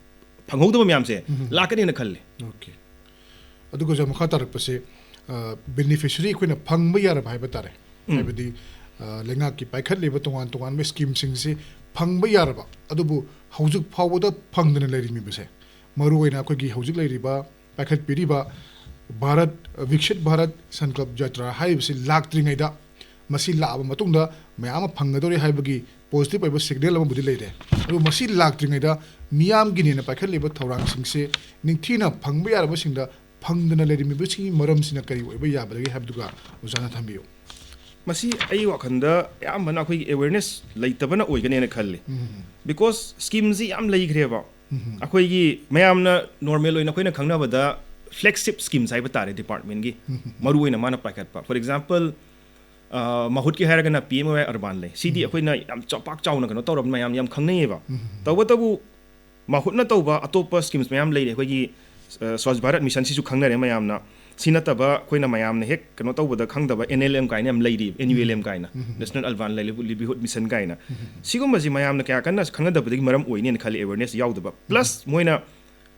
ꯐꯪꯍꯧꯗꯕ ꯃꯌꯥꯝꯁꯦ ꯎꯝ꯫ ꯂꯥꯛꯀꯅꯦꯅ ꯈꯜꯂꯦ꯫ Okay꯫ ꯑꯗꯨꯒ ꯑꯣꯖꯥ, ꯃꯈꯥ ꯇꯥꯔꯛꯄꯁꯦ, ꯕꯦꯅꯤꯐꯤꯁꯔꯤ ꯑꯩꯈꯣꯏꯅ ꯐꯪꯕ ꯌꯥꯔꯕ ꯍꯥꯏꯕ ꯇꯥꯔꯦ꯫ ꯍꯥꯏꯕꯗꯤ ꯂꯩꯉꯥꯛꯀꯤ ꯄꯥꯏꯈꯠꯂꯤꯕ ꯇꯣꯉꯥꯟ ꯇꯣꯉꯥꯟꯕ ꯁ꯭ꯀꯤꯝꯁꯤꯡꯁꯤ ꯐꯪꯕ ꯌꯥꯔꯕ, ꯑꯗꯨꯕꯨ ꯍꯧꯖꯤꯛ ꯐꯥꯎꯕꯗ ꯐꯪꯗꯅ ꯂꯩꯔꯤꯕꯁꯦ, ꯃꯔꯨꯑꯣꯏꯅ ꯑꯩꯈꯣꯏꯒꯤ ꯍꯧꯖꯤꯛ ꯂꯩꯔꯤꯕ ꯄꯥꯏꯈꯠꯄꯤꯔꯤꯕ ꯚꯥꯔꯠ, ꯕꯤꯛꯁꯤꯠ ꯚꯥꯔꯠ ꯁꯟꯀꯜꯞ ꯌꯥꯇ꯭ꯔꯥ ꯍꯥꯏꯔꯤꯕꯁꯤ ꯂꯥꯛꯇ꯭ꯔꯤꯉꯩꯗ, ꯃꯁꯤ ꯂꯥꯛꯑꯕ ꯃꯇꯨꯡꯗ ꯃꯌꯥꯝ ꯑꯃ ꯐꯪꯒꯗꯧꯔꯤ ꯍꯥꯏꯕꯒꯤ ꯄꯣꯖꯤꯇꯤꯚ ꯑꯣꯏꯕ ꯁꯤꯒꯅꯦꯜ ꯑꯃꯕꯨꯗꯤ ꯂꯩꯔꯦ꯫ ꯑꯗꯨꯕꯨ ꯃꯁꯤ ꯂꯥꯛꯇ꯭ꯔꯤꯉꯩꯗ ꯃꯤꯌꯥꯝꯒꯤꯅꯦꯅ ꯄꯥꯏꯈꯠꯂꯤꯕ ꯊꯧꯔꯥꯡꯁꯤꯡꯁꯦ ꯅꯤꯡꯊꯤꯅ ꯐꯪꯕ ꯌꯥꯔꯕꯁꯤꯡꯗ ꯐꯪꯗꯅ ꯂꯩꯔꯝꯃꯤꯕꯁꯤꯒꯤ ꯃꯔꯝꯁꯤꯅ ꯀꯔꯤ ꯑꯣꯏꯕ ꯌꯥꯕꯗꯒꯦ ꯍꯥꯏꯕꯗꯨꯒ ꯑꯣꯖꯥꯅ ꯊꯝꯕꯤꯌꯨ꯫ ꯃꯁꯤ ꯑꯩ ꯋꯥꯈꯜꯗ ꯑꯌꯥꯝꯕꯅ ꯑꯩꯈꯣꯏꯒꯤ ꯑꯦꯋꯦꯔꯅꯦꯁ ꯂꯩꯇꯕꯅ ꯑꯣꯏꯒꯅꯦꯅ ꯈꯜꯂꯤ꯫ ꯕꯤꯀꯣꯁ ꯁ꯭ꯀꯤꯝꯁꯤ ꯌꯥꯝ ꯂꯩꯈ꯭ꯔꯦꯕ꯫ ꯑꯩꯈꯣꯏꯒꯤ ꯃꯌꯥꯝꯅ ꯅꯣꯔꯃꯦꯜ ꯑꯣꯏꯅ ꯑꯩꯈꯣꯏꯅ ꯈꯪꯅꯕꯗ ꯐ꯭ꯂꯦꯒꯁꯤꯞ ꯁ꯭ꯀꯤꯝꯁ ꯍꯥꯏꯕ ꯇꯥꯔꯦ, ꯗꯤꯄꯥꯔꯠꯃꯦꯟꯒꯤ ꯃꯔꯨꯑꯣꯏꯅ ꯃꯥꯅ ꯄꯥꯏꯈꯠꯄ꯫ ꯐꯣꯔ ꯑꯦꯛꯖꯥꯝꯄꯜ, ꯃꯍꯨꯠꯀꯤ ꯍꯥꯏꯔꯒꯅ P M A Y urban ꯂꯩ꯫ ꯁꯤꯗꯤ ꯑꯩꯈꯣꯏꯅ ꯌꯥꯝ ꯆꯥꯎ-, ꯄꯥꯛ ꯆꯥꯎꯅ ꯀꯩꯅꯣ ꯇꯧꯔꯕ, ꯃꯌꯥꯝ ꯌꯥꯝ ꯈꯪꯅꯩꯌꯦꯕ꯫ ꯇꯧꯕꯇꯕꯨ ꯃꯍꯨꯠꯅ ꯇꯧꯕ ꯑꯇꯣꯞꯄ ꯁ꯭ꯀꯤꯝꯁ ꯃꯌꯥꯝ ꯂꯩꯔꯤ꯫ ꯑꯩꯈꯣꯏꯒꯤ ꯑ, ꯁ꯭ꯋꯥꯁ ꯚꯥꯔꯠ ꯃꯤꯁꯟꯁꯤꯁꯨ ꯈꯪꯅꯔꯦ ꯃꯌꯥꯝꯅ꯫ ꯁꯤ ꯅꯠꯇꯕ ꯑꯩꯈꯣꯏꯅ ꯃꯌꯥꯝꯅ ꯍꯦꯛ ꯀꯩꯅꯣ ꯇꯧꯕꯗ ꯈꯪꯗꯕ ꯑꯦꯟ ꯑꯦꯜ ꯑꯦꯝ ꯀꯥꯏꯅ ꯌꯥꯝ ꯂꯩꯔꯤ, ꯑꯦꯟ ꯌꯨ ꯑꯦꯜ ꯑꯦꯝ ꯀꯥꯏꯅ, ꯅꯦꯁꯅꯦꯜ ꯑꯔꯕꯥꯟ ꯂꯥꯏꯚꯂꯤꯍꯨꯗ ꯃꯤꯁꯟ ꯀꯥꯏꯅ꯫ ꯁꯤꯒꯨꯝꯕꯁꯤ ꯃꯌꯥꯝꯅ ꯀꯌꯥ ꯀꯟꯅ ꯈꯪꯅꯗꯕꯗꯒꯤ ꯃꯔꯝ ꯑꯣꯏꯅꯦꯅ ꯈꯜꯂꯤ ꯑꯦꯋꯦꯔꯅꯦꯁ ꯌꯥꯎꯗꯕ꯫ ꯄ꯭ꯂꯁ ꯃꯣꯏꯅ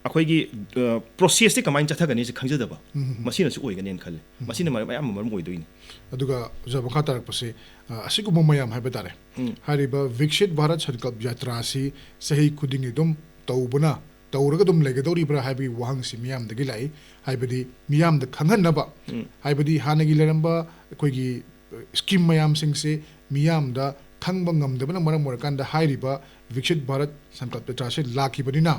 ꯑꯩꯈꯣꯏꯒꯤ ꯄ꯭ꯔꯣꯁꯦꯁꯁꯤ ꯀꯃꯥꯏꯅ ꯆꯠꯊꯒꯅꯤꯁꯤ ꯈꯪꯖꯗꯕ, ꯃꯁꯤꯅꯁꯨ ꯑꯣꯏꯒꯅꯦꯅ ꯈꯜꯂꯤ꯫ ꯃꯁꯤꯅ ꯃꯔꯝ ꯑꯌꯥꯝꯕ ꯃꯔꯝ ꯑꯣꯏꯗꯣꯏꯅꯤ꯫ ꯑꯗꯨꯒ ꯑꯣꯖꯥ, ꯃꯈꯥ ꯇꯥꯔꯛꯄꯁꯦ, ꯑ, ꯑꯁꯤꯒꯨꯝꯕ ꯃꯌꯥꯝ ꯍꯥꯏꯕ ꯇꯥꯔꯦ, ꯍꯥꯏꯔꯤꯕ ꯕꯤꯛꯁꯤꯠ ꯚꯥꯔꯠ ꯁꯟꯀꯜꯞ ꯌꯥꯇ꯭ꯔꯥꯁꯤ ꯆꯍꯤ ꯈꯨꯗꯤꯡꯒꯤ ꯑꯗꯨꯝ ꯇꯧꯕꯅ, ꯇꯧꯔꯒ ꯑꯗꯨꯝ ꯂꯩꯒꯗꯧꯔꯤꯕ꯭ꯔꯥ ꯍꯥꯏꯕꯒꯤ ꯋꯥꯍꯪꯁꯤ ꯃꯤꯌꯥꯝꯗꯒꯤ ꯂꯥꯛꯏ꯫ ꯍꯥꯏꯕꯗꯤ ꯃꯤꯌꯥꯝꯗ ꯈꯪꯍꯟꯅꯕ, ꯍꯥꯏꯕꯗꯤ ꯍꯥꯟꯅꯒꯤ ꯂꯩꯔꯝꯕ ꯑꯩꯈꯣꯏꯒꯤ, ꯑ, ꯁ꯭ꯀꯤꯝ ꯃꯌꯥꯝꯁꯤꯡꯁꯦ ꯃꯤꯌꯥꯝꯗ ꯈꯪꯕ ꯉꯝꯗꯕꯅ ꯃꯔꯝ ꯑꯣꯏꯔꯀꯥꯟꯗ ꯍꯥꯏꯔꯤꯕ ꯕꯤꯛꯁꯤꯠ ꯚꯥꯔꯠ ꯁꯟꯀꯜꯞ ꯌꯥꯇ꯭ꯔꯥꯁꯦ ꯂꯥꯛꯈꯤꯕꯅꯤꯅ,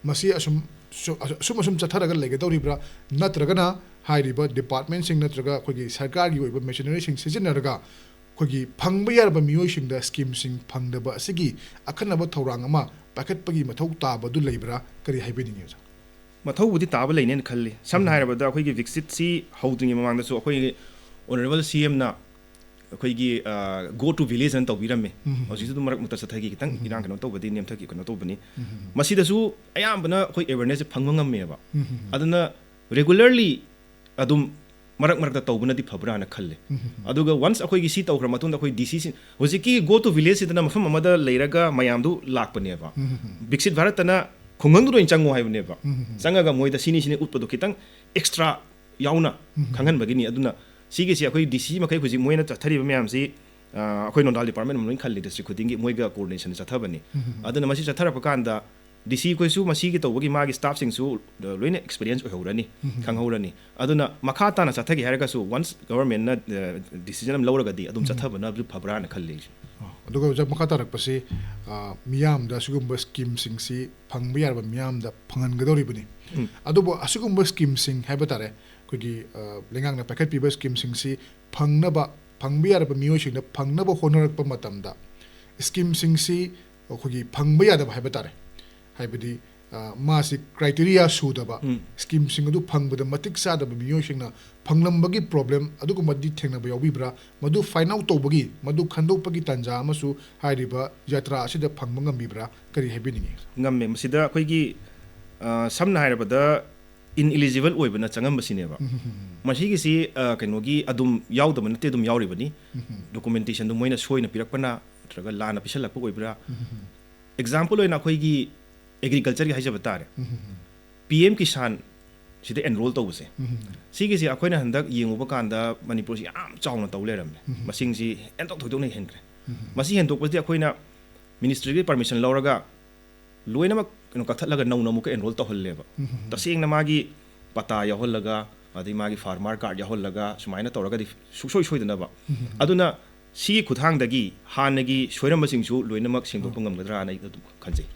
ꯃꯁꯤ ꯑꯁꯨꯝ, ꯁꯨ-, ꯑꯁꯨꯝ ꯑꯁꯨꯝ ꯆꯠꯊꯔꯒ ꯂꯩꯒꯗꯧꯔꯤꯕ꯭ꯔꯥ, ꯅꯠꯇ꯭ꯔꯒꯅ ꯍꯥꯏꯔꯤꯕ ꯗꯤꯄꯥꯔꯠꯃꯦꯟꯁꯤꯡ ꯅꯠꯇ꯭ꯔꯒ ꯑꯩꯈꯣꯏꯒꯤ ꯁꯔꯀꯥꯔꯒꯤ ꯑꯣꯏꯕ ꯃꯦꯁꯤꯅꯔꯤꯁꯤꯡ ꯁꯤꯖꯤꯟꯅꯔꯒ ꯑꯩꯈꯣꯏꯒꯤ ꯐꯪꯕ ꯌꯥꯔꯕ ꯃꯤꯑꯣꯏꯁꯤꯡꯗ ꯁ꯭ꯀꯤꯝꯁꯤꯡ ꯐꯪꯗꯕ ꯑꯁꯤꯒꯤ ꯑꯈꯟꯅꯕ ꯊꯧꯔꯥꯡ ꯑꯃ ꯄꯥꯏꯈꯠꯄꯒꯤ ꯃꯊꯧ ꯇꯥꯕꯗꯨ ꯂꯩꯕ꯭ꯔꯥ? ꯀꯔꯤ ꯍꯥꯏꯕꯤꯅꯤꯡꯉꯤ, ꯑꯣꯖꯥ? ꯃꯊꯧꯕꯨꯗꯤ ꯇꯥꯕ ꯂꯩꯅꯦꯅ ꯈꯜꯂꯤ꯫ ꯁꯝꯅ ꯍꯥꯏꯔꯕꯗ, ꯑꯩꯈꯣꯏꯒꯤ ꯕꯤꯛꯁꯤꯠꯁꯤ ꯍꯧꯗ꯭ꯔꯤꯉꯩ ꯃꯃꯥꯡꯗꯁꯨ ꯑꯩꯈꯣꯏꯒꯤ ꯑꯣꯅꯔꯦꯕꯜ ꯁꯤ ꯑꯦꯝꯅ ꯑꯩꯈꯣꯏꯒꯤ, ꯑ, Go to Village ꯑꯅ ꯇꯧꯕꯤꯔꯝꯃꯤ꯫ ꯍꯧꯖꯤꯛꯁꯨ ꯑꯗꯨꯝ ꯃꯔꯛ ꯃꯔꯛꯇ ꯆꯠꯊꯈꯤ, ꯈꯤꯇꯪ ꯏꯔꯥꯡ ꯀꯩꯅꯣ ꯇꯧꯕꯗꯤ ꯅꯦꯝꯊꯈꯤ, ꯀꯩꯅꯣ ꯇꯧꯕꯅꯤ꯫ ꯃꯁꯤꯗꯁꯨ ꯑꯌꯥꯝꯕꯅ ꯑꯩꯈꯣꯏ ꯑꯦꯋꯦꯔꯅꯦꯁꯁꯦ ꯐꯪꯕ ꯉꯝꯃꯦꯕ꯫ ꯑꯗꯨꯅ ꯔꯦꯒꯨꯂꯔꯂꯤ ꯑꯗꯨꯝ ꯃꯔꯛ ꯃꯔꯛꯇ ꯇꯧꯕꯅꯗꯤ ꯐꯕ꯭ꯔꯥꯅ ꯈꯜꯂꯦ꯫ ꯑꯗꯨꯒ ꯋꯟꯁ ꯑꯩꯈꯣꯏꯒꯤ ꯁꯤ ꯇꯧꯈ꯭ꯔ ꯃꯇꯨꯡꯗ ꯑꯩꯈꯣꯏ ꯗꯤ ꯁꯤꯁꯤꯡ, ꯍꯧꯖꯤꯛꯀꯤ Go to Village ꯁꯤꯗꯅ ꯃꯐꯝ ꯑꯃꯗ ꯂꯩꯔꯒ ꯃꯌꯥꯝꯗꯨ ꯂꯥꯛꯄꯅꯦꯕ꯫ ꯕꯤꯛꯁꯤꯠ ꯚꯥꯔꯠꯇꯅ ꯈꯨꯡꯒꯪꯗꯨꯗ ꯑꯣꯏꯅ ꯆꯪꯉꯣ ꯍꯥꯏꯕꯅꯦꯕ꯫ ꯆꯪꯉꯒ ꯃꯣꯏꯗ ꯁꯤꯅꯤ ꯁꯤꯅꯤ ꯎꯠꯄꯗꯣ ꯈꯤꯇꯪ ꯑꯦꯛꯁꯇ꯭ꯔꯥ ꯌꯥꯎꯅ ꯈꯪꯍꯟꯕꯒꯤꯅꯤ꯫ ꯑꯗꯨꯅ ꯁꯤꯒꯤꯁꯤ ꯑꯩꯈꯣꯏ ꯗꯤ ꯁꯤ ꯃꯈꯩ ꯍꯧꯖꯤꯛ ꯃꯣꯏꯅ ꯆꯠꯊꯔꯤꯕ ꯃꯌꯥꯝꯁꯤ, ꯑ, ꯑꯩꯈꯣꯏ ꯅꯣꯗꯥꯜ ꯗꯤꯄꯥꯔꯠꯃꯦꯟ ꯑꯃ ꯂꯣꯏꯅ ꯈꯜꯂꯤ, ꯗꯤꯁꯇ꯭ꯔꯤꯛ ꯈꯨꯗꯤꯡꯒꯤ ꯃꯣꯏꯒ ꯀꯣꯑꯣꯔꯗꯤꯅꯦꯁꯟ ꯆꯠꯊꯕꯅꯤ꯫ ꯑꯗꯨꯅ ꯃꯁꯤ ꯆꯠꯊꯔꯛꯄ ꯀꯥꯟꯗ ꯗꯤ ꯁꯤ ꯑꯩꯈꯣꯏꯁꯨ ꯃꯁꯤꯒꯤ ꯇꯧꯕꯒꯤ ꯃꯥꯒꯤ ꯁ꯭ꯇꯥꯐꯁꯤꯡꯁꯨ, ꯑ, ꯂꯣꯏꯅ ꯑꯦꯛꯁꯄꯤꯔꯤꯌꯦꯟꯁ ꯑꯣꯏꯍꯧꯔꯅꯤ, ꯈꯪꯍꯧꯔꯅꯤ꯫ ꯑꯗꯨꯅ ꯃꯈꯥ ꯇꯥꯅ ꯆꯠꯊꯒꯦ ꯍꯥꯏꯔꯒꯁꯨ, ꯋꯟꯁ ꯒꯚꯔꯟꯃꯦꯟꯠꯅ, ꯑ, ꯗꯤꯁꯤꯖꯟ ꯑꯃ ꯂꯧꯔꯒꯗꯤ ꯑꯗꯨꯝ ꯆꯠꯊꯕꯅ ꯐꯕ꯭ꯔꯥꯅ ꯈꯜꯂꯤ ꯑꯩꯁꯨ꯫ ꯑꯣ, ꯑꯗꯨꯒ ꯑꯣꯖꯥ, ꯃꯈꯥ ꯇꯥꯔꯛꯄꯁꯤ, ꯑ, ꯃꯤꯌꯥꯝꯗ ꯑꯁꯤꯒꯨꯝꯕ ꯁ꯭ꯀꯤꯝꯁꯤꯡꯁꯤ ꯐꯪꯕ ꯌꯥꯔꯕ ꯃꯤꯌꯥꯝꯗ ꯐꯪꯍꯟꯒꯗꯧꯔꯤꯕꯅꯤ꯫ ꯎꯝ꯫ ꯑꯗꯨꯕꯨ ꯑꯁꯤꯒꯨꯝꯕ ꯁ꯭ꯀꯤꯝꯁꯤꯡ ꯍꯥꯏꯕ ꯇꯥꯔꯦ, ꯑꯩꯈꯣꯏꯒꯤ, ꯑ, ꯂꯩꯉꯥꯛꯅ ꯄꯥꯏꯈꯠꯄꯤꯕ ꯁ꯭ꯀꯤꯝꯁꯤꯡꯁꯤ ꯐꯪꯅꯕ, ꯐꯪꯕ ꯌꯥꯔꯕ ꯃꯤꯑꯣꯏꯁꯤꯡꯗ ꯐꯪꯅꯕ ꯍꯣꯠꯅꯔꯛꯄ ꯃꯇꯝꯗ ꯁ꯭ꯀꯤꯝꯁꯤꯡꯁꯤ ꯑꯩꯈꯣꯏꯒꯤ ꯐꯪꯕ ꯌꯥꯗꯕ ꯍꯥꯏꯕ ꯇꯥꯔꯦ, ꯍꯥꯏꯕꯗꯤ, ꯑ, ꯃꯥꯁꯤ ꯀ꯭ꯔꯥꯏꯇꯦꯔꯤꯌꯥ ꯁꯨꯗꯕ, ꯎꯝ꯫ ꯁ꯭ꯀꯤꯝꯁꯤꯡ ꯑꯗꯨ ꯐꯪꯕꯗ ꯃꯇꯤꯛ ꯆꯥꯗꯕ ꯃꯤꯑꯣꯏꯁꯤꯡꯅ ꯐꯪꯂꯝꯕꯒꯤ ꯄ꯭ꯔꯣꯕ꯭ꯂꯦꯝ ꯑꯗꯨꯒꯨꯝꯕꯗꯤ ꯊꯦꯡꯅꯕ ꯌꯥꯎꯕꯤꯕ꯭ꯔꯥ? ꯃꯗꯨ ꯐꯥꯏꯟ ꯑꯥꯎꯠ ꯇꯧꯕꯒꯤ, ꯃꯗꯨ ꯈꯟꯗꯣꯛꯄꯒꯤ ꯇꯥꯟꯖꯥ ꯑꯃꯁꯨ ꯍꯥꯏꯔꯤꯕ ꯖꯇ꯭ꯔꯥ ꯑꯁꯤꯗ ꯐꯪꯕ ꯉꯝꯕꯤꯕ꯭ꯔꯥ? ꯀꯔꯤ ꯍꯥꯏꯕꯤꯅꯤꯡꯉꯤ? ꯉꯝꯃꯦ꯫ ꯃꯁꯤꯗ ꯑꯩꯈꯣꯏꯒꯤ, ꯑ, ꯁꯝꯅ ꯍꯥꯏꯔꯕꯗ, ꯏꯟ ꯏꯂꯤꯖꯤꯕꯜ ꯑꯣꯏꯕꯅ ꯆꯪꯉꯝꯕꯁꯤꯅꯦꯕ꯫ ꯎꯝ, ꯎꯝ, ꯎꯝ꯫ ꯃꯁꯤꯒꯤꯁꯤ, ꯑ, ꯀꯩꯅꯣꯒꯤ ꯑꯗꯨꯝ ꯌꯥꯎꯗꯕ ꯅꯠꯇꯦ, ꯑꯗꯨꯝ ꯌꯥꯎꯔꯤꯕꯅꯤ꯫ ꯎꯝ, ꯎꯝ꯫ ꯗꯣꯀꯨꯃꯦꯟꯇꯦꯁꯟꯗꯨ ꯃꯣꯏꯅ ꯁꯣꯏꯅ ꯄꯤꯔꯛꯄꯅ ꯅꯠꯇ꯭ꯔꯒ ꯂꯥꯟꯅ ꯄꯤꯁꯜꯂꯛꯄ ꯑꯣꯏꯕ꯭ꯔꯥ? ꯎꯝ, ꯎꯝ, ꯎꯝ꯫ ꯑꯦꯛꯖꯥꯝꯄꯜ ꯑꯣꯏꯅ ꯑꯩꯈꯣꯏꯒꯤ ꯑꯦꯒ꯭ꯔꯤꯀꯜꯆꯔꯒꯤ ꯍꯥꯏꯖꯕ ꯇꯥꯔꯦ꯫ ꯎꯝ, ꯎꯝ, ꯎꯝ꯫ ꯄꯤ ꯑꯦꯝ ꯀꯤꯁꯥꯟ ꯁꯤꯗ ꯑꯦꯟꯔꯣꯜ ꯇꯧꯕꯁꯦ꯫ ꯎꯝ, ꯎꯝ, ꯎꯝ꯫ ꯁꯤꯒꯤꯁꯦ ꯑꯩꯈꯣꯏꯅ ꯍꯟꯗꯛ ꯌꯦꯡꯉꯨꯕ ꯀꯥꯟꯗ ꯃꯅꯤꯄꯨꯔꯁꯤ ꯌꯥꯝ ꯆꯥꯎꯅ ꯇꯧ ꯂꯩꯔꯝꯃꯦ꯫ ꯎꯝ, ꯎꯝ, ꯎꯝ꯫ ꯃꯁꯤꯡꯁꯤ ꯍꯦꯟꯗꯣꯛ ꯊꯣꯏꯗꯣꯛꯅ ꯍꯦꯟꯈ꯭ꯔꯦ꯫ ꯎꯝ, ꯎꯝ, ꯎꯝ꯫ ꯃꯁꯤ ꯍꯦꯟꯗꯣꯛꯄꯁꯤꯗꯤ ꯑꯩꯈꯣꯏꯅ ꯃꯤꯅꯤꯁꯇ꯭ꯔꯤꯒꯤ ꯄꯔꯃꯤꯁꯟ ꯂꯧꯔꯒ ꯂꯣꯏꯅꯃꯛ ꯀꯩꯅꯣ ꯀꯛꯊꯠꯂꯒ ꯅꯧꯅ ꯑꯃꯨꯛꯀ ꯑꯦꯟꯔꯣꯜ ꯇꯧꯍꯜꯂꯦꯕ꯫ ꯎꯝ, ꯎꯝ, ꯎꯝ꯫ ꯇꯁꯦꯡꯅ ꯃꯥꯒꯤ ꯄꯇꯥ ꯌꯥꯎꯍꯜꯂꯒ, ꯑꯗꯩ ꯃꯥꯒꯤ ꯐꯥꯔꯃꯔ ꯀꯥꯔꯗ ꯌꯥꯎꯍꯜꯂꯒ ꯁꯨꯃꯥꯏꯅ ꯇꯧꯔꯒꯗꯤ ꯁꯨꯡꯁꯣꯏ ꯁꯣꯏꯗꯅꯕ꯫ ꯎꯝ, ꯎꯝ, ꯎꯝ꯫ ꯑꯗꯨꯅ ꯁꯤꯒꯤ ꯈꯨꯠꯊꯥꯡꯗꯒꯤ ꯍꯥꯟꯅꯒꯤ ꯁꯣꯏꯔꯝꯕꯁꯤꯡꯁꯨ ꯂꯣꯏꯅꯃꯛ ꯁꯦꯡꯗꯣꯛꯄ ꯑꯣ꯫ ꯉꯝꯒꯗ꯭ꯔꯥꯅ ꯑꯩ ꯑꯗꯨꯝ ꯈꯟꯖꯩ꯫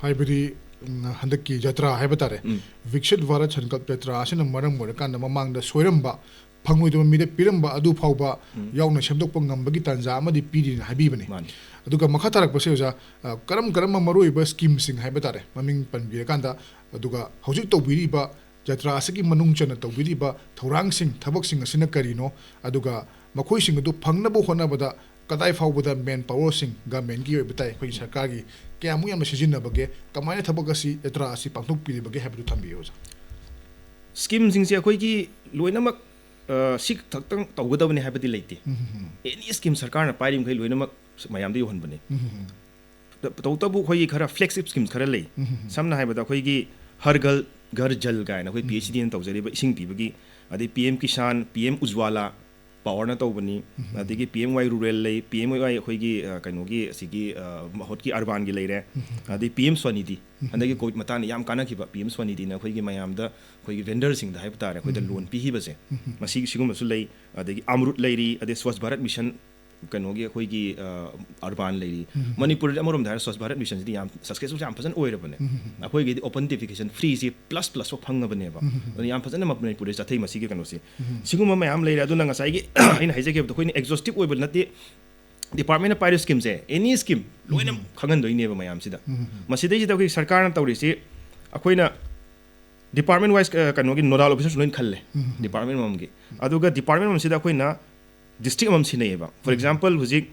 ꯍꯥꯏꯕꯗꯤ, ꯎꯝ, ꯍꯟꯗꯛꯀꯤ ꯖꯇ꯭ꯔꯥ ꯍꯥꯏꯕ ꯇꯥꯔꯦ, ꯎꯝ꯫ ꯚꯤꯛꯁꯤꯠ ꯚꯥꯔꯠ ꯁꯪꯀꯜꯞ ꯖꯇ꯭ꯔꯥ ꯑꯁꯤꯅ ꯃꯔꯝ ꯑꯣꯏꯔꯀꯥꯟꯗ ꯃꯃꯥꯡꯗ ꯁꯣꯏꯔꯝꯕ, ꯐꯪꯂꯣꯏꯗꯕ ꯃꯤꯗ ꯄꯤꯔꯝꯕ ꯑꯗꯨ ꯐꯥꯎꯕ ꯎꯝ꯫ ꯌꯥꯎꯅ ꯁꯦꯝꯗꯣꯛꯄ ꯉꯝꯕꯒꯤ ꯇꯥꯟꯖꯥ ꯑꯃꯗꯤ ꯄꯤꯔꯤꯅ ꯍꯥꯏꯕꯤꯕꯅꯤ꯫ ꯃꯥꯅꯤ꯫ ꯑꯗꯨꯒ ꯃꯈꯥ ꯇꯥꯔꯛꯄꯁꯦ ꯑꯣꯖꯥ, ꯑ, ꯀꯔꯝ ꯀꯔꯝꯕ ꯃꯔꯨꯑꯣꯏꯕ ꯁ꯭ꯀꯤꯝꯁꯤꯡ ꯍꯥꯏꯕ ꯇꯥꯔꯦ, ꯃꯃꯤꯡ ꯄꯟꯕꯤꯔꯀꯥꯟꯗ, ꯑꯗꯨꯒ ꯍꯧꯖꯤꯛ ꯇꯧꯕꯤꯔꯤꯕ ꯖꯇ꯭ꯔꯥ ꯑꯁꯤꯒꯤ ꯃꯅꯨꯡ ꯆꯟꯅ ꯇꯧꯕꯤꯔꯤꯕ ꯊꯧꯔꯥꯡꯁꯤꯡ, ꯊꯕꯛꯁꯤꯡ ꯑꯁꯤꯅ ꯀꯔꯤꯅꯣ? ꯑꯗꯨꯒ ꯃꯈꯣꯏꯁꯤꯡ ꯑꯗꯨ ꯐꯪꯅꯕ ꯍꯣꯠꯅꯕꯗ ꯀꯗꯥꯏ ꯐꯥꯎꯕꯗ ꯃꯦꯟ ꯄꯥꯋꯔꯁꯤꯡ, ꯒꯃꯦꯟꯒꯤ ꯑꯣꯏꯕ ꯇꯥꯏ, ꯑꯩꯈꯣꯏꯒꯤ ꯁꯔꯀꯥꯔꯒꯤ ꯀꯌꯥꯃꯨꯛ ꯌꯥꯝꯅ ꯁꯤꯖꯤꯟꯅꯕꯒꯦ? ꯀꯃꯥꯏꯅ ꯊꯕꯛ ꯑꯁꯤ, ꯖꯇ꯭ꯔꯥ ꯑꯁꯤ ꯄꯥꯡꯊꯣꯛꯄꯤꯔꯤꯕꯒꯦ ꯍꯥꯏꯕꯗꯨ ꯊꯝꯕꯤꯌꯨ, ꯑꯣꯖꯥ꯫ ꯁ꯭ꯀꯤꯝꯁꯤꯡꯁꯦ ꯑꯩꯈꯣꯏꯒꯤ ꯂꯣꯏꯅꯃꯛ, ꯑ, ꯁꯤ ꯈꯛꯇꯪ ꯇꯧꯒꯗꯕꯅꯤ ꯍꯥꯏꯕꯗꯤ ꯂꯩꯇꯦ꯫ ꯎꯝ, ꯎꯝ, ꯎꯝ꯫ ꯑꯦꯅꯤ ꯁ꯭ꯀꯤꯝ ꯁꯔꯀꯥꯔꯅ ꯄꯥꯏꯔꯤꯕ ꯃꯈꯩ ꯂꯣꯏꯅꯃꯛ ꯃꯌꯥꯝꯗ ꯌꯧꯍꯟꯕꯅꯤ꯫ ꯎꯝ, ꯎꯝ, ꯎꯝ꯫ ꯇ-, ꯇꯧꯕꯇꯕꯨ ꯑꯩꯈꯣꯏꯒꯤ ꯈꯔ ꯐ꯭ꯂꯦꯒꯁꯤꯞ ꯁ꯭ꯀꯤꯝꯁ ꯈꯔ ꯂꯩ꯫ ꯎꯝ, ꯎꯝ, ꯎꯝ꯫ ꯁꯝꯅ ꯍꯥꯏꯔꯕꯗ ꯑꯩꯈꯣꯏꯒꯤ ꯍꯔ ꯘꯔ, ꯘꯔ ꯖꯜ ꯀꯥꯏꯅ ꯑꯩꯈꯣꯏ ꯎꯝ꯫ ꯄꯤ ꯑꯩꯆ ꯗꯤꯅ ꯇꯧꯖꯔꯤꯕ ꯏꯁꯤꯡ ꯄꯤꯕꯒꯤ ꯑꯗꯩ P M Kisan, P M Ujjwala, ꯄꯥꯋꯔꯅ ꯇꯧꯕꯅꯤ꯫ ꯑꯗꯒꯤ ꯄꯤ ꯑꯦꯝ ꯋꯥꯏ ꯔꯨꯔꯦꯜ ꯂꯩ, ꯄꯤ ꯑꯦꯝ ꯋꯥꯏ ꯑꯩꯈꯣꯏꯒꯤ ꯑ, ꯀꯩꯅꯣꯒꯤ ꯑꯁꯤꯒꯤ ꯑ, ꯃꯍꯨꯠꯀꯤ ꯑꯔꯕꯥꯟꯒꯤ ꯂꯩꯔꯦ꯫ ꯑꯗꯩ ꯄꯤ ꯑꯦꯝ ꯁ꯭ꯋꯥꯅꯤꯙꯤ, ꯍꯟꯗꯛꯀꯤ ꯀꯣꯚꯤꯗ ꯃꯇꯥꯡꯗ ꯌꯥꯝ ꯀꯥꯟꯅꯈꯤꯕ ꯄꯤ ꯑꯦꯝ ꯁ꯭ꯋꯥꯅꯤꯙꯤꯅ ꯑꯩꯈꯣꯏꯒꯤ ꯃꯌꯥꯝꯗ, ꯑꯩꯈꯣꯏꯒꯤ ꯚꯦꯟꯗꯔꯁꯤꯡꯗ ꯍꯥꯏꯕ ꯇꯥꯔꯦ, ꯑꯩꯈꯣꯏꯗ ꯂꯣꯟ ꯄꯤꯈꯤꯕꯁꯦ꯫ ꯃꯁꯤꯒꯤ ꯁꯤꯒꯨꯝꯕꯁꯨ ꯂꯩ꯫ ꯑꯗꯒꯤ ꯑꯃ꯭ꯔꯨꯠ ꯂꯩꯔꯤ, ꯑꯗꯩ ꯁ꯭ꯋꯥꯁ ꯚꯥꯔꯠ ꯃꯤꯁꯟ, ꯀꯩꯅꯣꯒꯤ ꯑꯩꯈꯣꯏꯒꯤ ꯑ, ꯑꯔꯕꯥꯟ ꯂꯩꯔꯤ꯫ ꯃꯅꯤꯄꯨꯔꯗꯤ ꯑꯃꯔꯣꯝꯗ ꯍꯥꯏꯔ ꯁ꯭ꯋꯥꯁ ꯚꯥꯔꯠ ꯃꯤꯁꯟꯁꯤꯗꯤ ꯌꯥꯝ ꯁꯛꯁꯦꯁꯐꯨꯜ ꯌꯥꯝ ꯐꯖꯅ ꯑꯣꯏꯔꯕꯅꯦ꯫ ꯑꯩꯈꯣꯏꯒꯤꯗꯤ ꯑꯣꯄꯟ ꯗꯤꯐꯤꯀꯦꯁꯟ ꯐ꯭ꯔꯤꯁꯤ ꯄ꯭ꯂꯁ ꯄ꯭ꯂꯁ ꯐꯥꯎ ꯐꯪꯉꯕꯅꯦꯕ꯫ ꯑꯗꯨꯅ ꯌꯥꯝ ꯐꯖꯅ ꯃꯅꯤꯄꯨꯔꯗ ꯆꯠꯊꯩ ꯃꯁꯤꯒꯤ ꯀꯩꯅꯣꯁꯤ꯫ ꯁꯤꯒꯨꯝꯕ ꯃꯌꯥꯝ ꯂꯩꯔꯦ꯫ ꯑꯗꯨꯅ ꯉꯁꯥꯏꯒꯤ ꯑꯩꯅ ꯍꯥꯏꯖꯈꯤꯕꯗꯣ ꯑꯩꯈꯣꯏꯅ ꯑꯦꯛꯖꯣꯁꯇꯤꯞ ꯑꯣꯏꯕ ꯅꯠꯇꯦ꯫ ꯗꯤꯄꯥꯔꯠꯃꯦꯟꯅ ꯄꯥꯏꯔꯤꯕ ꯁ꯭ꯀꯤꯝꯁꯦ, ꯑꯦꯅꯤ ꯁ꯭ꯀꯤꯝ ꯂꯣꯏꯅ ꯈꯪꯍꯟꯗꯣꯏꯅꯦꯕ ꯃꯌꯥꯝꯁꯤꯗ꯫ ꯃꯁꯤꯗꯩꯁꯤꯗ ꯑꯩꯈꯣꯏ ꯁꯔꯀꯥꯔꯅ ꯇꯧꯔꯤꯁꯤ, ꯑꯩꯈꯣꯏꯅ ꯗꯤꯄꯥꯔꯠꯃꯦꯟ ꯋꯥꯏꯁ ꯀꯩꯅꯣꯒꯤ ꯅꯣꯗꯥꯜ ꯑꯣꯐꯤꯁꯔꯁꯨ ꯂꯣꯏꯅ ꯈꯜꯂꯦ꯫ ꯗꯤꯄꯥꯔꯠꯃꯦꯟ ꯑꯃꯃꯝꯒꯤ꯫ ꯑꯗꯨꯒ ꯗꯤꯄꯥꯔꯠꯃꯦꯟ ꯑꯃꯃꯝꯁꯤꯗ ꯑꯩꯈꯣꯏꯅ ꯗꯤꯁꯇ꯭ꯔꯤꯛ ꯑꯃꯃꯝ ꯁꯤꯟꯅꯩꯌꯦꯕ꯫ ꯐꯣꯔ ꯑꯦꯛꯖꯥꯝꯄꯜ, ꯍꯧꯖꯤꯛ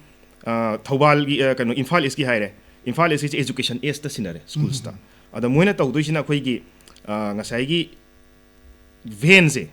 ꯑ, ꯊꯧꯕꯥꯜꯒꯤ ꯑ, ꯀꯩꯅꯣ, ꯏꯝꯐꯥꯜ ꯏꯁꯀꯤ ꯍꯥꯏꯔꯦ꯫ ꯏꯝꯐꯥꯜ ꯏꯁꯀꯤꯁꯦ ꯑꯦꯖꯨꯀꯦꯁꯟ ꯑꯦꯖꯇ ꯁꯤꯟꯅꯔꯦ, ꯁ꯭ꯀꯨꯜꯁꯇ꯫ ꯑꯗ ꯃꯣꯏꯅ ꯇꯧꯗꯣꯏꯁꯤꯅ ꯑꯩꯈꯣꯏꯒꯤ ꯑ, ꯉꯁꯥꯏꯒꯤ ꯚꯦꯟꯁꯦ,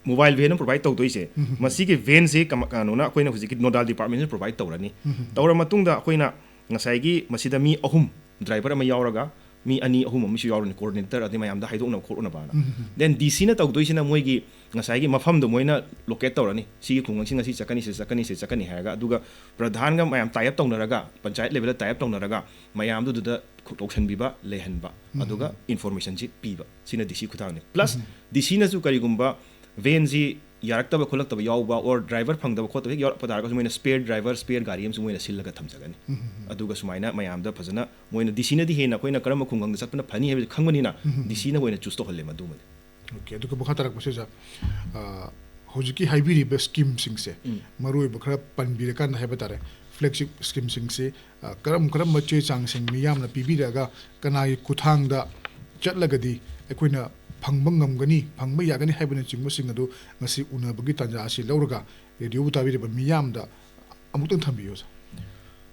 ꯃꯣꯕꯥꯏꯜ ꯚꯦꯟ ꯑꯃ ꯄ꯭ꯔꯣꯚꯥꯏꯗ ꯇꯧꯗꯣꯏꯁꯦ, ꯃꯁꯤꯒꯤ ꯚꯦꯟꯁꯦ ꯀꯃ-, ꯀꯩꯅꯣꯅ ꯑꯩꯈꯣꯏꯅ ꯍꯧꯖꯤꯛꯀꯤ ꯅꯣꯗꯥꯜ ꯗꯤꯄꯥꯔꯠꯃꯦꯟꯁꯤꯅ ꯄ꯭ꯔꯣꯚꯥꯏꯗ ꯇꯧꯔꯅꯤ꯫ ꯇꯧꯔ ꯃꯇꯨꯡꯗ ꯑꯩꯈꯣꯏꯅ ꯉꯁꯥꯏꯒꯤ ꯃꯁꯤꯗ ꯃꯤ ꯑꯍꯨꯝ, ꯗ꯭ꯔꯥꯏꯚꯔ ꯑꯃ ꯌꯥꯎꯔꯒ, ꯃꯤ ꯑꯅꯤ ꯑꯍꯨꯝ ꯑꯃꯁꯨ ꯌꯥꯎꯔꯅꯤ, ꯀꯣꯑꯣꯔꯗꯤꯅꯦꯇꯔ, ꯑꯗꯩ ꯃꯌꯥꯝꯗ ꯍꯥꯏꯗꯣꯛꯅꯕ ꯈꯣꯠꯅꯕꯅ꯫ ꯗꯦꯟ ꯗꯤ ꯁꯤꯅ ꯇꯧꯗꯣꯏꯁꯤꯅ ꯃꯣꯏꯒꯤ ꯉꯁꯥꯏꯒꯤ ꯃꯐꯝꯗꯣ ꯃꯣꯏꯅ ꯂꯣꯀꯦꯠ ꯇꯧꯔꯅꯤ, ꯁꯤꯒꯤ ꯈꯨꯡꯒꯪꯁꯤ ꯉꯁꯤ ꯆꯠꯀꯅꯤ, ꯁꯤ ꯆꯠꯀꯅꯤ, ꯁꯤ ꯆꯠꯀꯅꯤ ꯍꯥꯏꯔꯒ꯫ ꯑꯗꯨꯒ ꯄ꯭ꯔꯙꯥꯟꯒ ꯃꯌꯥꯝ ꯇꯥꯏ ꯑꯞ ꯇꯧꯅꯔꯒ, ꯄꯟꯆꯥꯌꯠ ꯂꯦꯚꯦꯜꯗ ꯇꯥꯏ ꯑꯞ ꯇꯧꯅꯔꯒ, ꯃꯌꯥꯝꯗꯨꯗ ꯇꯧꯁꯟꯕꯤꯕ, ꯂꯩꯍꯟꯕ, ꯑꯗꯨꯒ ꯏꯟꯐꯣꯔꯃꯦꯁꯟꯁꯤ ꯄꯤꯕ꯫ ꯁꯤꯅ ꯗꯤ ꯁꯤ ꯈꯨꯊꯥꯡꯅꯤ꯫ ꯄ꯭ꯂꯁ ꯗꯤ ꯁꯤꯅꯁꯨ ꯀꯔꯤꯒꯨꯝꯕ ꯚꯦꯟꯁꯤ ꯌꯥꯔꯛꯇꯕ ꯈꯣꯠꯂꯛꯇꯕ ꯌꯥꯎꯕ, ꯑꯣꯔ ꯗ꯭ꯔꯥꯏꯚꯔ ꯐꯪꯗꯕ ꯈꯣꯠꯇꯕ ꯍꯦꯛ ꯌꯥꯎꯔꯛꯄ ꯇꯥꯔꯒꯁꯨ, ꯃꯣꯏꯅ ꯁ꯭ꯄꯦꯌꯔ ꯗ꯭ꯔꯥꯏꯚꯔ, ꯁ꯭ꯄꯦꯌꯔ ꯒꯥꯔꯤ ꯑꯃꯁꯨ ꯃꯣꯏꯅ ꯁꯤꯜꯂꯒ ꯊꯝꯖꯒꯅꯤ꯫ ꯑꯗꯨꯒ ꯁꯨꯃꯥꯏꯅ ꯃꯌꯥꯝꯗ ꯐꯖꯅ, ꯃꯣꯏꯅ ꯗꯤ ꯁꯤꯅꯗꯤ ꯍꯦꯟꯅ ꯑꯩꯈꯣꯏꯅ ꯀꯔꯝꯕ ꯈꯨꯡꯒꯪꯗ ꯆꯠꯄꯅ ꯐꯅꯤ ꯍꯥꯏꯕꯁꯤ ꯈꯪꯕꯅꯤꯅ, ꯗꯤ ꯁꯤꯅ ꯑꯣꯏꯅ ꯆꯨꯁ ꯇꯧꯍꯜꯂꯦ ꯃꯗꯨꯃꯗꯤ꯫ ꯑꯣꯀꯦ, ꯑꯗꯨꯒ ꯃꯈꯥ ꯇꯥꯔꯛꯄꯁꯤꯗ, ꯑ, ꯍꯧꯖꯤꯛꯀꯤ ꯍꯥꯏꯕꯤꯔꯤꯕ ꯁ꯭ꯀꯤꯝꯁꯤꯡꯁꯦ, ꯎꯝ꯫ ꯃꯔꯨꯑꯣꯏꯕ ꯈꯔ ꯄꯟꯕꯤꯔꯀꯥꯟꯗ ꯍꯥꯏꯕ ꯇꯥꯔꯦ, ꯐ꯭ꯂꯦꯒꯁꯤꯞ ꯁ꯭ꯀꯤꯝꯁꯤꯡꯁꯤ, ꯑ, ꯀꯔꯝ ꯀꯔꯝꯕ ꯆꯦ ꯆꯥꯡꯁꯤꯡ ꯃꯤꯌꯥꯝꯅ ꯄꯤꯕꯤꯔꯛꯑꯒ ꯀꯅꯥꯒꯤ ꯈꯨꯠꯊꯥꯡꯗ ꯆꯠꯂꯒꯗꯤ ꯑꯩꯈꯣꯏꯅ ꯐꯪꯕ ꯉꯝꯒꯅꯤ, ꯐꯪꯕ ꯌꯥꯒꯅꯤ ꯍꯥꯏꯕꯅꯆꯤꯡꯕꯁꯤꯡ ꯑꯗꯨ ꯉꯁꯤ ꯎꯅꯕꯒꯤ ꯇꯥꯟꯖꯥ ꯑꯁꯤ ꯂꯧꯔꯒ ꯔꯦꯗꯤꯑꯣꯕꯨ ꯇꯥꯕꯤꯔꯤꯕ ꯃꯤꯌꯥꯝꯗ ꯑꯃꯨꯛꯇꯪ ꯊꯝꯕꯤꯌꯨ, ꯁꯥꯔ꯫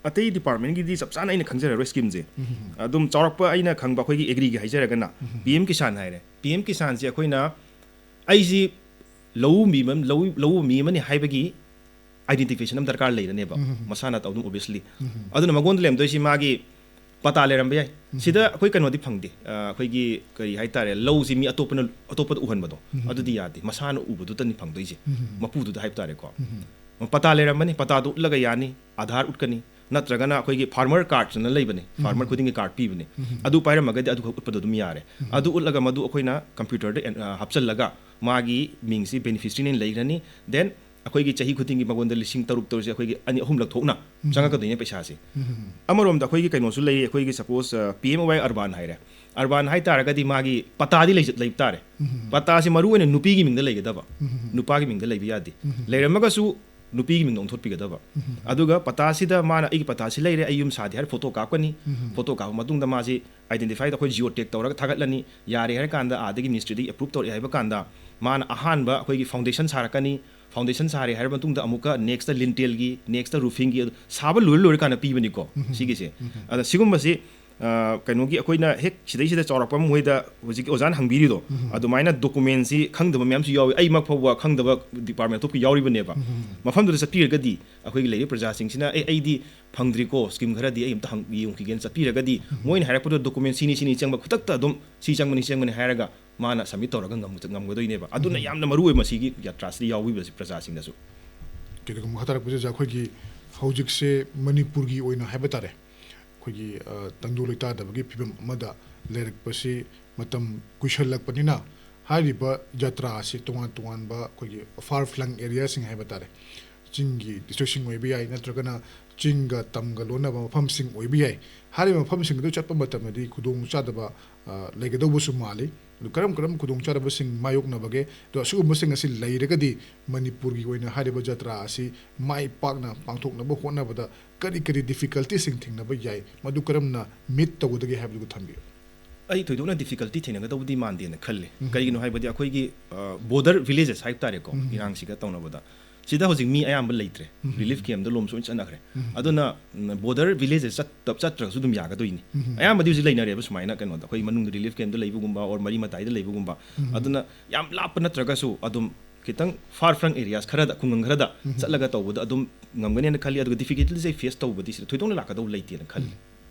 ꯑꯇꯩ ꯗꯤꯄꯥꯔꯠꯃꯦꯟꯒꯤꯗꯤ ꯆꯞ ꯆꯥꯅ ꯑꯩꯅ ꯈꯪꯖꯔꯔꯣꯏ ꯁ꯭ꯀꯤꯝꯁꯦ꯫ ꯎꯝ꯫ ꯑꯗꯨꯝ ꯆꯥꯎꯔꯛꯄ ꯑꯩꯅ ꯈꯪꯕ ꯑꯩꯈꯣꯏꯒꯤ ꯑꯦꯒ꯭ꯔꯤꯒꯤ ꯍꯥꯏꯖꯔꯒꯅ, ꯎꯝ꯫ ꯄꯤ ꯑꯦꯝ ꯀꯤꯁꯥꯟ ꯍꯥꯏꯔꯦ꯫ ꯄꯤ ꯑꯦꯝ ꯀꯤꯁꯥꯟꯁꯦ ꯑꯩꯈꯣꯏꯅ, ꯑꯩꯁꯤ ꯂꯧꯎ ꯃꯤ ꯑꯃ, ꯂꯧꯎ, ꯂꯧꯎ ꯃꯤ ꯑꯃꯅꯤ ꯍꯥꯏꯕꯒꯤ ꯑꯥꯏꯗꯦꯟꯇꯤꯐꯤꯀꯦꯁꯟ ꯑꯃ ꯗꯔꯀꯥꯔ ꯂꯩꯔꯅꯦꯕ꯫ ꯎꯝ꯫ ꯃꯁꯥꯅ ꯇꯧ ꯑꯗꯨꯝ, ꯑꯣꯕꯤꯌꯁꯂꯤ꯫ ꯎꯝ꯫ ꯑꯗꯨꯅ ꯃꯉꯣꯟꯗ ꯂꯩꯔꯝꯗꯣꯏꯁꯤ ꯃꯥꯒꯤ ꯄꯇꯥ ꯂꯩꯔꯝꯕ ꯌꯥꯏ꯫ ꯁꯤꯗ ꯑꯩꯈꯣꯏ ꯀꯩꯅꯣꯗꯤ ꯐꯪꯗꯦ꯫ ꯑ, ꯑꯩꯈꯣꯏꯒꯤ ꯀꯔꯤ ꯍꯥꯏꯇꯥꯔꯦ, ꯂꯧꯁꯤ ꯃꯤ ꯑꯇꯣꯞꯄꯅ, ꯑꯇꯣꯞꯄꯗ ꯎꯍꯟꯕꯗꯣ, ꯑꯗꯨꯗꯤ ꯌꯥꯗꯦ꯫ ꯃꯁꯥꯅ ꯎꯕꯗꯨꯇꯅꯤ ꯐꯪꯗꯣꯏꯁꯦ꯫ ꯃꯄꯨꯗꯨꯗ ꯍꯥꯏꯕ ꯇꯥꯔꯦꯀꯣ꯫ ꯄꯇꯥ ꯂꯩꯔꯝꯕꯅꯤ, ꯄꯇꯥꯗꯨ ꯎꯠꯂꯒ ꯌꯥꯅꯤ꯫ ꯑꯥꯙꯥꯔ ꯎꯠꯀꯅꯤ, ꯅꯠꯇ꯭ꯔꯒꯅ ꯑꯩꯈꯣꯏꯒꯤ farmer card ꯅ ꯂꯩꯕꯅꯦ, farmer ꯈꯨꯗꯤꯡꯒꯤ card ꯄꯤꯕꯅꯦ꯫ ꯑꯗꯨ ꯄꯥꯏꯔꯝꯃꯒꯗꯤ ꯑꯗꯨꯈꯛ ꯎꯠꯄꯗꯣ ꯑꯗꯨꯝ ꯌꯥꯔꯦ꯫ ꯑꯗꯨ ꯎꯠꯂꯒ ꯃꯗꯨ ꯑꯩꯈꯣꯏꯅ computer ꯗ ꯑꯦꯟ-, ꯑ, ꯍꯥꯞꯆꯜꯂꯒ ꯃꯥꯒꯤ ꯃꯤꯡꯁꯤ beneficiary ꯅꯦꯅ ꯂꯩꯈ꯭ꯔꯅꯤ꯫ Then ꯑꯩꯈꯣꯏꯒꯤ ꯆꯍꯤ ꯈꯨꯗꯤꯡꯒꯤ ꯃꯉꯣꯟꯗ ꯂꯤꯁꯤꯡ ꯇꯔꯨꯛ ꯇꯧꯔꯤꯁꯦ ꯑꯩꯈꯣꯏꯒꯤ ꯑꯅꯤ ꯑꯍꯨꯝꯂꯛ ꯊꯣꯛꯅ ꯆꯪꯉꯛꯀꯗꯣꯏꯅꯦ ꯄꯩꯁꯥꯁꯦ꯫ ꯑꯃꯔꯣꯝꯗ ꯑꯩꯈꯣꯏꯒꯤ ꯀꯩꯅꯣꯁꯨ ꯂꯩ, ꯑꯩꯈꯣꯏꯒꯤ suppose, ꯑ, P M A Y urban ꯍꯥꯏꯔꯦ꯫ Urban ꯍꯥꯏ ꯇꯥꯔꯒꯗꯤ ꯃꯥꯒꯤ ꯄꯇꯥꯗꯤ ꯂꯩꯖ-, ꯂꯩꯕ ꯇꯥꯔꯦ꯫ ꯄꯇꯥꯁꯤ ꯃꯔꯨ ꯑꯣꯏꯅ ꯅꯨꯄꯤꯒꯤ ꯃꯤꯡꯗ ꯂꯩꯒꯗꯕ, ꯅꯨꯄꯥꯒꯤ ꯃꯤꯡꯗ ꯂꯩꯕ ꯌꯥꯗꯦ꯫ ꯂꯩꯔꯝꯃꯒꯁꯨ ꯅꯨꯄꯤꯒꯤ ꯃꯤꯡꯗ ꯑꯣꯟꯊꯣꯛꯄꯤꯒꯗꯕ꯫ ꯑꯗꯨꯒ ꯄꯇꯥꯁꯤꯗ ꯃꯥꯅ "ꯑꯩꯒꯤ ꯄꯇꯥꯁꯤ ꯂꯩꯔꯦ, ꯑꯩ ꯌꯨꯝ ꯁꯥꯗꯦ" ꯍꯥꯏꯔ ꯐꯣꯇꯣ ꯀꯥꯞꯀꯅꯤ꯫ ꯐꯣꯇꯣ ꯀꯥꯞꯄ ꯃꯇꯨꯡꯗ ꯃꯥꯁꯤ identify ꯗ ꯑꯩꯈꯣꯏ geo tag ꯇꯧꯔꯒ ꯊꯥꯒꯠꯂꯅꯤ꯫ ꯌꯥꯔꯦ ꯍꯥꯏꯔ ꯀꯥꯟꯗ ꯑꯥꯗꯒꯤ ministry ꯗꯒꯤ approve ꯇꯧꯔꯛꯑꯦ ꯍꯥꯏꯕ ꯀꯥꯟꯗ ꯃꯥꯅ ꯑꯍꯥꯟꯕ ꯑꯩꯈꯣꯏꯒꯤ foundation ꯁꯥꯔꯛꯀꯅꯤ꯫ Foundation ꯁꯥꯔꯦ ꯍꯥꯏꯔ ꯃꯇꯨꯡꯗ ꯑꯃꯨꯛꯀ next ꯂꯤꯟꯇꯦꯜꯒꯤ, next roofing ꯒꯤ, ꯑꯗꯨ ꯁꯥꯕ ꯂꯣꯏꯔ ꯂꯣꯏꯔꯀꯥꯟꯗ ꯄꯤꯕꯅꯤꯀꯣ ꯁꯤꯒꯤꯁꯦ꯫ ꯑꯗ ꯁꯤꯒꯨꯝꯕꯁꯤ, ꯑ, ꯀꯩꯅꯣꯒꯤ ꯑꯩꯈꯣꯏꯅ ꯍꯦꯛ ꯁꯤꯗꯩꯁꯤꯗ ꯆꯥꯎꯔꯥꯛꯄ ꯑꯃ ꯃꯣꯏꯗ ꯍꯧꯖꯤꯛꯀꯤ ꯑꯣꯖꯥꯅ ꯍꯪꯕꯤꯔꯤꯗꯣ, ꯑꯗꯨꯃꯥꯏꯅ document ꯁꯤ ꯈꯪꯗꯕ ꯃꯌꯥꯝꯁꯨ ꯌꯥꯎꯏ꯫ ꯑꯩꯃꯛ ꯐꯥꯎꯕ ꯈꯪꯗꯕ department ꯑꯇꯣꯞꯄ ꯌꯥꯎꯔꯤꯕꯅꯦꯕ꯫ ꯃꯐꯝꯗꯨꯗ ꯆꯠꯄꯤꯔꯒꯗꯤ ꯑꯩꯈꯣꯏꯒꯤ ꯂꯩꯔꯤꯕ ꯄ꯭ꯔꯖꯥꯁꯤꯡꯁꯤꯅ "ꯑꯦ, ꯑꯩꯗꯤ ꯐꯪꯗ꯭ꯔꯤꯀꯣ, scheme ꯈꯔꯗꯤ ꯑꯩ ꯑꯝꯇ ꯍꯪ-, ꯌꯦꯡꯉꯨꯈꯤꯒꯦꯅ" ꯆꯠꯄꯤꯔꯒꯗꯤ ꯃꯣꯏꯅ ꯍꯥꯏꯔꯛꯄꯗꯣ document ꯁꯤꯅꯤ ꯁꯤꯅꯤ ꯆꯪꯕ, ꯈꯨꯗꯛꯇ ꯑꯗꯨꯝ "ꯁꯤ ꯆꯪꯕꯅꯤ, ꯁꯤ ꯆꯪꯕꯅꯤ" ꯍꯥꯏꯔꯒ ꯃꯥꯅ submit ꯇꯧꯔꯒ ꯉꯝ-, ꯉꯝꯒꯗꯣꯏꯅꯦꯕ꯫ ꯑꯗꯨꯅ ꯌꯥꯝꯅ ꯃꯔꯨ ꯑꯣꯏ ꯃꯁꯤꯒꯤ ꯌꯥꯇ꯭ꯔꯥꯁꯤꯗ ꯌꯥꯎꯕꯤꯕꯁꯤ ꯄ꯭ꯔꯖꯥꯁꯤꯡꯗꯁꯨ꯫ ꯀꯩꯒꯨꯝꯕ ꯃꯈꯥ ꯇꯥꯔꯛꯄꯁꯤꯗ ꯑꯩꯈꯣꯏꯒꯤ ꯍꯧꯖꯤꯛꯁꯦ ꯃꯅꯤꯄꯨꯔꯒꯤ ꯑꯣꯏꯅ ꯍꯥꯏꯕ ꯇꯥꯔꯦ, ꯑꯩꯈꯣꯏꯒꯤ, ꯑ, ꯇꯪꯗꯨ ꯂꯩꯇꯥꯗꯕꯒꯤ ꯐꯤꯕꯝ ꯑꯃꯗ ꯂꯩꯔꯛꯄꯁꯤ ꯃꯇꯝ ꯀꯨꯏꯁꯜꯂꯛꯄꯅꯤꯅ ꯍꯥꯏꯔꯤꯕ ꯖꯇ꯭ꯔꯥ ꯑꯁꯤ ꯇꯣꯉꯥꯟ ꯇꯣꯉꯥꯟꯕ ꯑꯩꯈꯣꯏꯒꯤ far flung area ꯁꯤꯡ ꯍꯥꯏꯕ ꯇꯥꯔꯦ, ꯆꯤꯡꯒꯤ district ꯁꯤꯡ ꯑꯣꯏꯕ ꯌꯥꯏ, ꯅꯠꯇ꯭ꯔꯒꯅ ꯆꯤꯡꯒ ꯇꯝꯒ ꯂꯣꯟꯅꯕ ꯃꯐꯝꯁꯤꯡ ꯑꯣꯏꯕ ꯌꯥꯏ꯫ ꯍꯥꯏꯔꯤꯕ ꯃꯐꯝꯁꯤꯡ ꯑꯗꯨ ꯆꯠꯄ ꯃꯇꯝꯗꯗꯤ ꯈꯨꯗꯣꯡ ꯆꯥꯗꯕ, ꯑ, ꯂꯩꯒꯗꯧꯕꯁꯨ ꯃꯥꯜꯂꯤ꯫ ꯑꯗꯨ ꯀꯔꯝ ꯀꯔꯝ ꯈꯨꯗꯣꯡ ꯆꯥꯗꯕꯁꯤꯡ ꯃꯥꯌꯣꯛꯅꯕꯒꯦ? ꯑꯗꯣ ꯑꯁꯤꯒꯨꯝꯕꯁꯤꯡ ꯑꯁꯤ ꯂꯩꯔꯒꯗꯤ ꯃꯅꯤꯄꯨꯔꯒꯤ ꯑꯣꯏꯅ ꯍꯥꯏꯔꯤꯕ ꯖꯇ꯭ꯔꯥ ꯑꯁꯤ ꯃꯥꯏ ꯄꯥꯛꯅ ꯄꯥꯡꯊꯣꯛꯅꯕ ꯍꯣꯠꯅꯕꯗ ꯀꯔꯤ ꯀꯔꯤ difficulty ꯁꯤꯡ ꯊꯦꯡꯅꯕ ꯌꯥꯏ? ꯃꯗꯨ ꯀꯔꯝꯅ meet ꯇꯧꯒꯗꯒꯦ ꯍꯥꯏꯕꯗꯨ ꯊꯝꯕꯤꯌꯨ꯫ ꯑꯩ ꯊꯣꯏꯗꯣꯛꯅ difficulty ꯊꯦꯡꯅꯒꯗꯧꯕꯗꯤ ꯃꯥꯟꯗꯦꯅ ꯈꯜꯂꯤ꯫ ꯀꯩꯒꯤꯅꯣ ꯍꯥꯏꯕꯗꯤ ꯑꯩꯈꯣꯏꯒꯤ, ꯑ, border villages ꯍꯥꯏꯕ ꯇꯥꯔꯦꯀꯣ, ꯏꯔꯥꯡꯁꯤꯒ ꯇꯧꯅꯕꯗ, ꯁꯤꯗ ꯍꯧꯖꯤꯛ ꯃꯤ ꯑꯌꯥꯝꯕ ꯂꯩꯇ꯭ꯔꯦ꯫ Relief camp ꯗ ꯂꯣꯝ ꯂꯣꯏ ꯆꯠꯅꯈ꯭ꯔꯦ꯫ ꯑꯗꯨꯅ, ꯎꯝ, border villages ꯆꯠꯇ-, ꯆꯠꯇ꯭ꯔꯒꯁꯨ ꯑꯗꯨꯝ ꯌꯥꯒꯗꯣꯏꯅꯤ꯫ ꯑꯌꯥꯝꯕꯗꯤ ꯍꯧꯖꯤꯛ ꯂꯩꯅꯔꯦꯕ ꯁꯨꯃꯥꯏꯅ ꯀꯩꯅꯣꯗ, ꯑꯩꯈꯣꯏ ꯃꯅꯨꯡꯗ relief camp ꯗ ꯂꯩꯕꯒꯨꯝꯕ or ꯃꯔꯤ ꯃꯇꯥꯏꯗ ꯂꯩꯕꯒꯨꯝꯕ꯫ ꯑꯗꯨꯅ ꯌꯥꯝ ꯂꯥꯞꯄ ꯅꯠꯇ꯭ꯔꯒꯁꯨ ꯑꯗꯨꯝ ꯈꯤꯇꯪ far flung areas ꯈꯔꯗ, ꯈꯨꯡꯒꯪ ꯈꯔꯗ ꯆꯠꯂꯒ ꯇꯧꯕꯗ ꯑꯗꯨꯝ ꯉꯝꯒꯅꯦꯅ ꯈꯜꯂꯤ꯫ ꯑꯗꯨꯒ difficulty ꯁꯦ face ꯇꯧꯕꯗꯤ ꯁꯤꯗ ꯊꯣꯏꯗꯣꯛꯅ ꯂꯥꯛꯀꯗꯧꯕ ꯂꯩꯇꯦꯅ ꯈꯜꯂꯤ꯫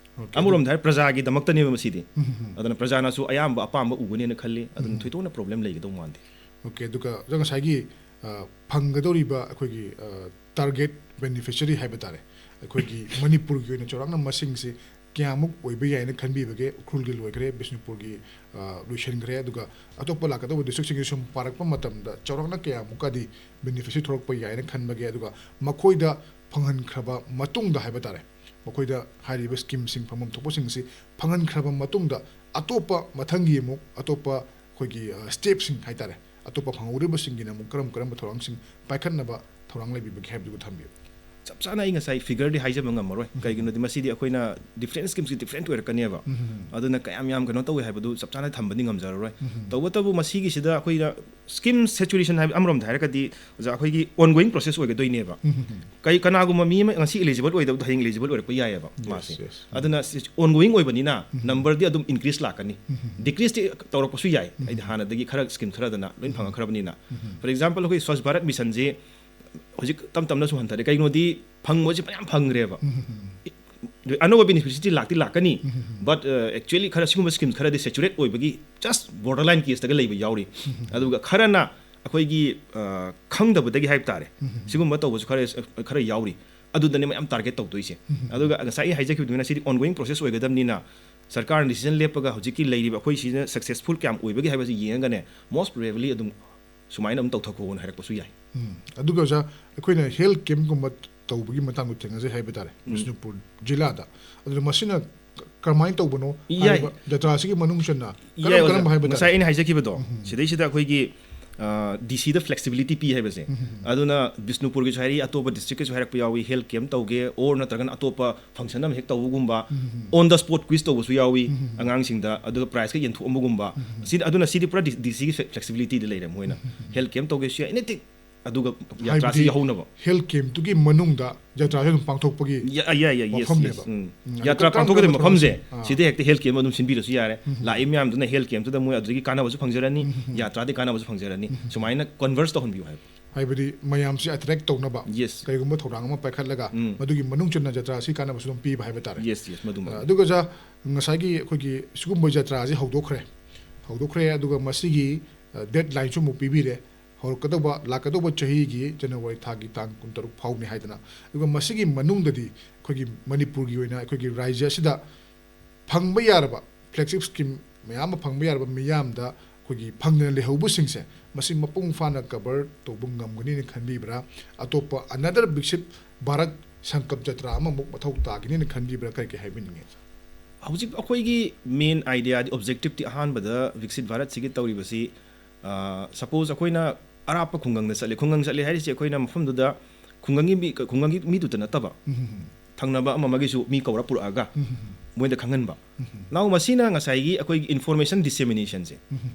ꯑꯃꯔꯣꯝꯗ ꯍꯥꯏꯔ ꯄ꯭ꯔꯖꯥꯒꯤꯗꯃꯛꯇꯅꯦꯕ ꯃꯁꯤꯗꯤ꯫ ꯎꯝ, ꯎꯝ, ꯎꯝ꯫ ꯑꯗꯨꯅ ꯄ꯭ꯔꯖꯥꯅꯁꯨ ꯑꯌꯥꯝꯕ ꯑꯄꯥꯝꯕ ꯎꯒꯅꯦꯅ ꯈꯜꯂꯤ꯫ ꯑꯗꯨꯅ ꯊꯣꯏꯗꯣꯛꯅ ꯄ꯭ꯔꯣꯕ꯭ꯂꯦꯝ ꯂꯩꯒꯗꯧ ꯃꯥꯟꯗꯦ꯫ ꯑꯣꯀꯦ, ꯑꯗꯨꯒ ꯑꯣꯖꯥ, ꯉꯁꯥꯏꯒꯤ, ꯑ, ꯐꯪꯒꯗꯧꯔꯤꯕ ꯑꯩꯈꯣꯏꯒꯤ, ꯑ, ꯇꯥꯔꯒꯦꯠ ꯕꯦꯅꯤꯐꯤꯁꯔꯤ ꯍꯥꯏꯕ ꯇꯥꯔꯦ, ꯑꯩꯈꯣꯏꯒꯤ ꯃꯅꯤꯄꯨꯔꯒꯤ ꯑꯣꯏꯅ ꯆꯥꯎꯔꯥꯛꯅ ꯃꯁꯤꯡꯁꯤ ꯀꯌꯥꯃꯨꯛ ꯑꯣꯏꯕ ꯌꯥꯏꯅ ꯈꯟꯕꯤꯕꯒꯦ? ꯎꯈ꯭ꯔꯨꯜꯒꯤ ꯂꯣꯏꯈ꯭ꯔꯦ, ꯕꯤꯁꯅꯨꯄꯨꯔꯒꯤ, ꯑ, ꯂꯣꯏꯁꯤꯟꯈ꯭ꯔꯦ, ꯑꯗꯨꯒ ꯑꯇꯣꯞꯄ ꯂꯥꯛꯀꯗꯧꯕ ꯗꯤꯁꯇ꯭ꯔꯤꯛꯁꯤꯡꯒꯤ ꯁꯨꯝ ꯄꯥꯔꯛꯄ ꯃꯇꯝꯗ ꯆꯥꯎꯔꯥꯛꯅ ꯀꯌꯥꯃꯨꯛꯀꯗꯤ ꯕꯦꯅꯤꯐꯤꯁꯔꯤ ꯊꯣꯛꯂꯛꯄ ꯌꯥꯏꯅ ꯈꯟꯕꯒꯦ? ꯑꯗꯨꯒ ꯃꯈꯣꯏꯗ ꯐꯪꯍꯟꯈ꯭ꯔꯕ ꯃꯇꯨꯡꯗ ꯍꯥꯏꯕ ꯇꯥꯔꯦ, ꯃꯈꯣꯏꯗ ꯍꯥꯏꯔꯤꯕ ꯁ꯭ꯀꯤꯝꯁꯤꯡ, ꯐꯪꯐꯝ ꯊꯣꯛꯄꯁꯤꯡꯁꯤ ꯐꯪꯍꯟꯈ꯭ꯔꯕ ꯃꯇꯨꯡꯗ ꯑꯇꯣꯞꯄ ꯃꯊꯪꯒꯤ ꯑꯃꯨꯛ ꯑꯇꯣꯞꯄ ꯑꯩꯈꯣꯏꯒꯤ, ꯑ, ꯁ꯭ꯇꯦꯞꯁꯤꯡ ꯍꯥꯏ ꯇꯥꯔꯦ, ꯑꯇꯣꯞꯄ ꯐꯪꯍꯧꯔꯤꯕꯁꯤꯡꯒꯤꯅ ꯑꯃꯨꯛ ꯀꯔꯝ ꯀꯔꯝꯕ ꯊꯧꯔꯥꯡꯁꯤꯡ ꯄꯥꯏꯈꯠꯅꯕ ꯊꯧꯔꯥꯡ ꯂꯩꯕꯤꯕꯒꯦ ꯍꯥꯏꯕꯗꯨꯒ ꯊꯝꯕꯤꯌꯨ꯫ ꯆꯞ ꯆꯥꯅ ꯑꯩ ꯉꯁꯥꯏ ꯐꯤꯒꯔꯗꯤ ꯍꯥꯏꯖꯕ ꯉꯝꯃꯔꯣꯏ꯫ ꯀꯩꯒꯤꯅꯣꯗꯤ ꯃꯁꯤꯗꯤ ꯑꯩꯈꯣꯏꯅ ꯗꯤꯐ꯭ꯔꯦꯟ ꯁ꯭ꯀꯤꯝꯁꯤ ꯗꯤꯐ꯭ꯔꯦꯟ ꯑꯣꯏꯔꯛꯀꯅꯦꯕ꯫ ꯎꯝ꯫ ꯑꯗꯨꯅ ꯀꯌꯥꯝ ꯌꯥꯝ ꯀꯩꯅꯣ ꯇꯧꯏ ꯍꯥꯏꯕꯗꯨ ꯆꯞ ꯆꯥꯅ ꯊꯝꯕꯗꯤ ꯉꯝꯖꯔꯔꯣꯏ꯫ ꯎꯝ꯫ ꯇꯧꯕꯇꯕꯨ ꯃꯁꯤꯒꯤꯁꯤꯗ ꯑꯩꯈꯣꯏꯅ ꯁ꯭ꯀꯤꯝ ꯁꯦꯆꯨꯔꯦꯁꯟ ꯍꯥꯏꯕ ꯑꯃꯔꯣꯝꯗ ꯍꯥꯏꯔꯒꯗꯤ, ꯑꯣꯖꯥ, ꯑꯩꯈꯣꯏꯒꯤ ꯑꯣꯟꯒꯣꯋꯤꯡ ꯄ꯭ꯔꯣꯁꯦꯁ ꯑꯣꯏꯒꯗꯣꯏꯅꯦꯕ꯫ ꯎꯝ, ꯎꯝ, ꯎꯝ꯫ ꯀꯩ, ꯀꯅꯥꯒꯨꯝꯕ ꯃꯤ ꯑꯃ ꯉꯁꯤ ꯏꯂꯤꯖꯤꯕꯜ ꯑꯣꯏꯗꯕꯗꯣ ꯍꯌꯦꯡ ꯏꯂꯤꯖꯤꯕꯜ ꯑꯣꯏꯔꯛꯄ ꯌꯥꯏꯑꯕ꯫ Yes, ꯃꯥꯁꯦ꯫ yes. ꯑꯗꯨꯅ ꯑꯣꯟꯒꯣꯋꯤꯡ ꯑꯣꯏꯕꯅꯤꯅ ꯎꯝ꯫ ꯅꯝꯕꯔꯗꯤ ꯑꯗꯨꯝ ꯏꯟꯀ꯭ꯔꯤꯁ ꯂꯥꯛꯀꯅꯤ꯫ ꯎꯝ, ꯎꯝ, ꯎꯝ꯫ ꯗꯤꯀ꯭ꯔꯤꯁꯇꯤ ꯇꯧꯔꯛꯄꯁꯨ ꯌꯥꯏ꯫ ꯎꯝ꯫ ꯍꯥꯏꯗꯤ ꯍꯥꯟꯅꯗꯒꯤ ꯈꯔ ꯁ꯭ꯀꯤꯝ ꯈꯔꯗꯅ ꯂꯣꯏ ꯐꯪꯉꯛꯈ꯭ꯔꯕꯅꯤꯅ꯫ ꯎꯝ꯫ For example, ꯑꯩꯈꯣꯏ ꯁ꯭ꯋꯥꯁ ꯚꯥꯔꯠ ꯃꯤꯁꯟꯁꯤ ꯍꯧꯖꯤꯛ ꯇꯞ ꯇꯞꯅꯁꯨ ꯍꯟꯊꯔꯦ꯫ ꯀꯩꯒꯤꯅꯣꯗꯤ ꯐꯪꯕꯁꯤ ꯐꯅꯌꯥꯝ ꯐꯪꯈ꯭ꯔꯦꯕ꯫ ꯎꯝ, ꯎꯝ, ꯎꯝ꯫ ꯑꯅꯧꯕ ꯕꯦꯅꯤꯐꯤꯁꯤꯇꯤ ꯂꯥꯛꯇꯤ ꯂꯥꯛꯀꯅꯤ꯫ ꯎꯝ, ꯎꯝ, ꯎꯝ꯫ But, uh, actually ꯈꯔ ꯁꯤꯒꯨꯝꯕ ꯁ꯭ꯀꯤꯝꯁ ꯈꯔꯗꯤ ꯁꯦꯆꯨꯔꯦꯠ ꯑꯣꯏꯕꯒꯤ just borderline caseꯇꯒ ꯂꯩꯕ ꯌꯥꯎꯔꯤ꯫ ꯎꯝ, ꯎꯝ, ꯎꯝ꯫ ꯑꯗꯨꯒ ꯈꯔꯅ ꯑꯩꯈꯣꯏꯒꯤ, ꯑ, ꯈꯪꯗꯕꯗꯒꯤ ꯍꯥꯏꯕ ꯇꯥꯔꯦ꯫ ꯎꯝ, ꯎꯝ, ꯎꯝ꯫ ꯁꯤꯒꯨꯝꯕ ꯇꯧꯕꯁꯨ ꯈꯔ, ꯈꯔ ꯌꯥꯎꯔꯤ꯫ ꯑꯗꯨꯗꯅꯦ ꯃꯌꯥꯝ ꯇꯥꯔꯒꯦꯠ ꯇꯧꯗꯣꯏꯁꯦ꯫ ꯎꯝ, ꯎꯝ, ꯎꯝ꯫ ꯑꯗꯨꯒ ꯉꯁꯥꯏ ꯑꯩ ꯍꯥꯏꯖꯈꯤꯕꯗꯨꯃꯥꯏꯅ ꯁꯤꯗꯤ ꯑꯣꯟꯒꯣꯋꯤꯡ ꯄ꯭ꯔꯣꯁꯦꯁ ꯑꯣꯏꯒꯗꯕꯅꯤꯅ ꯁꯔꯀꯥꯔꯅ ꯗꯤꯁꯤꯖꯟ ꯂꯦꯞꯄꯒ ꯍꯧꯖꯤꯛꯀꯤ ꯂꯩꯔꯤꯕ ꯑꯩꯈꯣꯏ ꯁꯤꯅ ꯁꯛꯁꯦꯁꯐꯨꯜ ꯀꯌꯥꯝ ꯑꯣꯏꯕꯒꯦ ꯍꯥꯏꯕꯁꯤ ꯌꯦꯡꯉꯒꯅꯦ most probably ꯑꯗꯨꯝ ꯁꯨꯃꯥꯏꯅ ꯑꯗꯨꯝ ꯇꯧꯊꯈꯣꯅ ꯍꯥꯏꯔꯛꯄꯁꯨ ꯌꯥꯏ꯫ ꯎꯝ꯫ ꯑꯗꯨꯒ ꯑꯣꯖꯥ, ꯑꯩꯈꯣꯏꯅ ꯍꯦꯜꯊ ꯀꯦꯝꯞꯀꯨꯝꯕ ꯇꯧꯕꯒꯤ ꯃꯇꯥꯡꯗ ꯊꯦꯡꯅꯖꯩ ꯍꯥꯏꯕ ꯇꯥꯔꯦ, ꯎꯝ꯫ ꯕꯤꯁꯅꯨꯄꯨꯔ ꯖꯤꯂꯥꯗ꯫ ꯑꯗꯨꯅ ꯃꯁꯤꯅ ꯀꯔꯝꯍꯥꯏꯅ ꯇꯧꯕꯅꯣ? ꯌꯥꯏ꯫ ꯍꯥꯏꯔꯤꯕ ꯖꯇ꯭ꯔꯥꯁꯤꯒꯤ ꯃꯅꯨꯡ ꯆꯟꯅ ꯌꯥꯏ, ꯀꯔꯝ ꯑꯣꯖꯥ꯫ ꯀꯔꯝꯕ ꯍꯥꯏꯕ ꯉꯁꯥꯏ ꯇꯥꯔꯦ? ꯑꯩꯅ ꯍꯥꯏꯖꯈꯤꯕꯗꯣ, ꯎꯝ꯫ ꯁꯤꯗꯩꯁꯤꯗ ꯑꯩꯈꯣꯏꯒꯤ, ꯑ, ꯗꯤ ꯁꯤꯗ ꯐ꯭ꯂꯦꯛꯁꯤꯕꯤꯂꯤꯇꯤ ꯄꯤ ꯍꯥꯏꯕꯁꯦ꯫ ꯎꯝ꯫ ꯑꯗꯨꯅ ꯕꯤꯁꯅꯨꯄꯨꯔꯒꯤꯁꯨ ꯍꯥꯏꯔꯤ, ꯑꯇꯣꯞꯄ ꯗꯤꯁꯇ꯭ꯔꯤꯛꯀꯤꯁꯨ ꯍꯥꯏꯔꯛꯄ ꯌꯥꯎꯏ, ꯍꯦꯜꯊ ꯀꯦꯝꯞ ꯇꯧꯒꯦ ꯑꯣꯔ ꯅꯠꯇ꯭ꯔꯒꯅ ꯑꯇꯣꯞꯄ ꯐꯪꯁꯟ ꯑꯃ ꯍꯦꯛ ꯇꯧꯕꯒꯨꯝꯕ, ꯎꯝ꯫ on the spot quiz ꯇꯧꯕꯁꯨ ꯌꯥꯎꯏ ꯎꯝ꯫ ꯑꯉꯥꯡꯁꯤꯡꯗ, ꯑꯗꯨꯒ ꯄ꯭ꯔꯥꯏꯖꯀ ꯌꯦꯟꯊꯣꯛꯑꯝꯕꯒꯨꯝꯕ꯫ ꯎꯝ꯫ ꯁꯤꯗ, ꯑꯗꯨꯅ ꯁꯤꯗꯤ ꯄꯨꯔꯥ ꯗꯤ ꯁꯤꯒꯤ ꯐ꯭ꯂꯦꯛꯁꯤꯕꯤꯂꯤꯇꯤꯗ ꯂꯩꯔꯦ꯫ ꯃꯣꯏꯅ ꯎꯝ꯫ ꯍꯦꯜꯊ ꯀꯦꯝꯞ ꯇꯧꯒꯦꯁꯨ ꯌꯥꯏ, ꯑꯦꯅꯤꯊꯤꯡ꯫ ꯑꯗꯨꯒ ꯍꯥꯏꯕꯗꯤ ꯌꯥꯇ꯭ꯔꯥꯁꯤ ꯌꯥꯎꯍꯧꯅꯕ꯫ ꯍꯦꯜꯊ ꯀꯦꯝꯞꯇꯨꯒꯤ ꯃꯅꯨꯡꯗ ꯖꯇ꯭ꯔꯥꯁꯦ ꯑꯗꯨꯝ ꯄꯥꯡꯊꯣꯛꯄꯒꯤ ꯌꯥ-, ꯌꯥ-, ꯌꯥ-, yes, ꯋꯥꯐꯝꯅꯦꯕ꯫ yes, ꯎꯝ꯫ ꯎꯝ, ꯑꯗꯨ ꯌꯥꯇ꯭ꯔꯥ ꯀꯔꯝ ꯄꯥꯡꯊꯣꯛꯀꯗꯕ ꯀꯔꯝꯕ ꯃꯐꯝꯁꯦ ꯊꯧꯔꯝꯁꯤꯡ? ꯑꯥ꯫ ꯁꯤꯗ ꯍꯦꯛꯇ ꯍꯦꯜꯊ ꯀꯦꯝꯞ ꯑꯗꯨꯝ ꯁꯤꯟꯕꯤꯔꯁꯨ ꯌꯥꯔꯦ꯫ ꯎꯝ꯫ ꯂꯥꯛꯏ ꯃꯌꯥꯝꯗꯨꯅ ꯍꯦꯜꯊ ꯀꯦꯝꯞꯇꯨꯗ ꯃꯣꯏ ꯑꯗꯨꯗꯒꯤ ꯀꯥꯟꯅꯕꯁꯨ ꯐꯪꯖꯔꯅꯤ, ꯎꯝ꯫ ꯌꯥꯇ꯭ꯔꯥꯗꯤ ꯀꯥꯟꯅꯕꯁꯨ ꯐꯪꯖꯔꯅꯤ꯫ ꯎꯝ꯫ ꯁꯨꯃꯥꯏꯅ ꯀꯟꯚꯔꯁ ꯇꯧꯍꯟꯕꯤꯌꯨ ꯍꯥꯏꯕ꯫ ꯍꯥꯏꯕꯗꯤ ꯃꯌꯥꯝꯁꯤ ꯑꯦꯇ꯭ꯔꯦꯛ ꯇꯧꯅꯕ, Yes. ꯀꯩꯒꯨꯝꯕ ꯊꯧꯔꯥꯡ ꯑꯃ ꯄꯥꯏꯈꯠꯂꯒ, ꯎꯝ. ꯃꯗꯨꯒꯤ ꯃꯅꯨꯡ ꯆꯟꯅ ꯖꯇ꯭ꯔꯥ ꯑꯁꯤ ꯀꯥꯟꯅꯕꯁꯨ ꯑꯗꯨꯝ ꯄꯤꯕ ꯍꯥꯏꯕ ꯇꯥꯔꯦ꯫ Yes, yes, ꯃꯗꯨꯃꯛ꯫ ꯑ, ꯑꯗꯨꯒ ꯑꯣꯖꯥ, ꯉꯁꯥꯏꯒꯤ ꯑꯩꯈꯣꯏꯒꯤ ꯁꯤꯒꯨꯝꯕ ꯖꯇ꯭ꯔꯥꯁꯤ ꯍꯧꯗꯣꯛꯈ꯭ꯔꯦ, ꯍꯧꯗꯣꯛꯈ꯭ꯔꯦ꯫ ꯑꯗꯨꯒ ꯃꯁꯤꯒꯤ, ꯑ, ꯗꯦꯠ ꯂꯥꯏꯟꯁꯨ ꯑꯃꯨꯛ ꯄꯤꯕꯤꯔꯦ, ꯍꯧꯔꯛꯀꯗꯧꯕ, ꯂꯥꯛꯀꯗꯧꯕ ꯆꯍꯤꯒꯤ ꯖꯅꯋꯥꯔꯤ ꯊꯥꯒꯤ ꯇꯥꯡ ꯀꯨꯟꯇꯔꯨꯛ ꯐꯥꯎꯅꯤ ꯍꯥꯏꯗꯅ꯫ ꯑꯗꯨꯒ ꯃꯁꯤꯒꯤ ꯃꯅꯨꯡꯗꯗꯤ ꯑꯩꯈꯣꯏꯒꯤ ꯃꯅꯤꯄꯨꯔꯒꯤ ꯑꯣꯏꯅ ꯑꯩꯈꯣꯏꯒꯤ ꯔꯥꯖ꯭ꯌ ꯑꯁꯤꯗ ꯐꯪꯕ ꯌꯥꯔꯕ, ꯐ꯭ꯂꯦꯒꯁꯤꯞ ꯁ꯭ꯀꯤꯝ ꯃꯌꯥꯝ ꯑꯃ ꯐꯪꯕ ꯌꯥꯔꯕ ꯃꯤꯌꯥꯝꯗ ꯑꯩꯈꯣꯏꯒꯤ ꯐꯪꯗꯅ ꯂꯩꯍꯧꯕꯁꯤꯡꯁꯦ, ꯃꯁꯤ ꯃꯄꯨꯡ ꯐꯥꯅ ꯀꯚꯔ ꯇꯧꯕ ꯉꯝꯒꯅꯤꯅ ꯈꯟꯕꯤꯕ꯭ꯔꯥ? ꯑꯇꯣꯞꯄ ꯑꯅꯗꯔ ꯕꯤꯛꯁꯤꯠ ꯚꯥꯔꯠ ꯁꯪꯀꯜꯞ ꯖꯇ꯭ꯔꯥ ꯑꯃꯃꯨꯛ ꯃꯊꯧ ꯇꯥꯒꯅꯤꯅ ꯈꯟꯕꯤꯕ꯭ꯔꯥ? ꯀꯔꯤ ꯀꯔꯤ ꯍꯥꯏꯕꯤꯅꯤꯡꯉꯤ? ꯍꯧꯖꯤꯛ ꯑꯩꯈꯣꯏꯒꯤ ꯃꯦꯟ ꯑꯥꯏꯗꯤꯌꯥꯗꯤ, ꯑꯣꯕꯖꯦꯛꯇꯤꯞꯇꯤ ꯑꯍꯥꯟꯕꯗ ꯕꯤꯛꯁꯤꯠ ꯚꯥꯔꯠꯁꯤꯒꯤ ꯇꯧꯔꯤꯕꯁꯤ, ꯁꯄꯣꯖ ꯑꯩꯈꯣꯏꯅ ꯑꯔꯥꯞꯄ ꯈꯨꯡꯒꯪꯗ ꯆꯠꯂꯦ, ꯈꯨꯡꯒꯪ ꯆꯠꯂꯦ ꯍꯥꯏꯔꯤꯁꯦ ꯑꯩꯈꯣꯏꯅ ꯃꯐꯝꯗꯨꯗ ꯈꯨꯡꯒꯪꯒꯤ ꯃꯤ, ꯈꯨꯡꯒꯪꯒꯤ ꯃꯤꯗꯨꯇ ꯅꯠꯇꯕ, ꯊꯪꯅꯕ ꯑꯃ ꯑꯃꯒꯤꯁꯨ ꯃꯤ ꯀꯧꯔ ꯄꯨꯔꯛꯑꯒ ꯃꯣꯏꯗ ꯈꯪꯍꯟꯕ꯫ ꯅꯥꯎ, ꯃꯁꯤꯅ ꯉꯁꯥꯏꯒꯤ ꯑꯩꯈꯣꯏꯒꯤ ꯏꯟꯐꯣꯔꯃꯦꯁꯟ ꯗꯤꯁꯦꯃꯤꯅꯦꯁꯟꯁꯦ,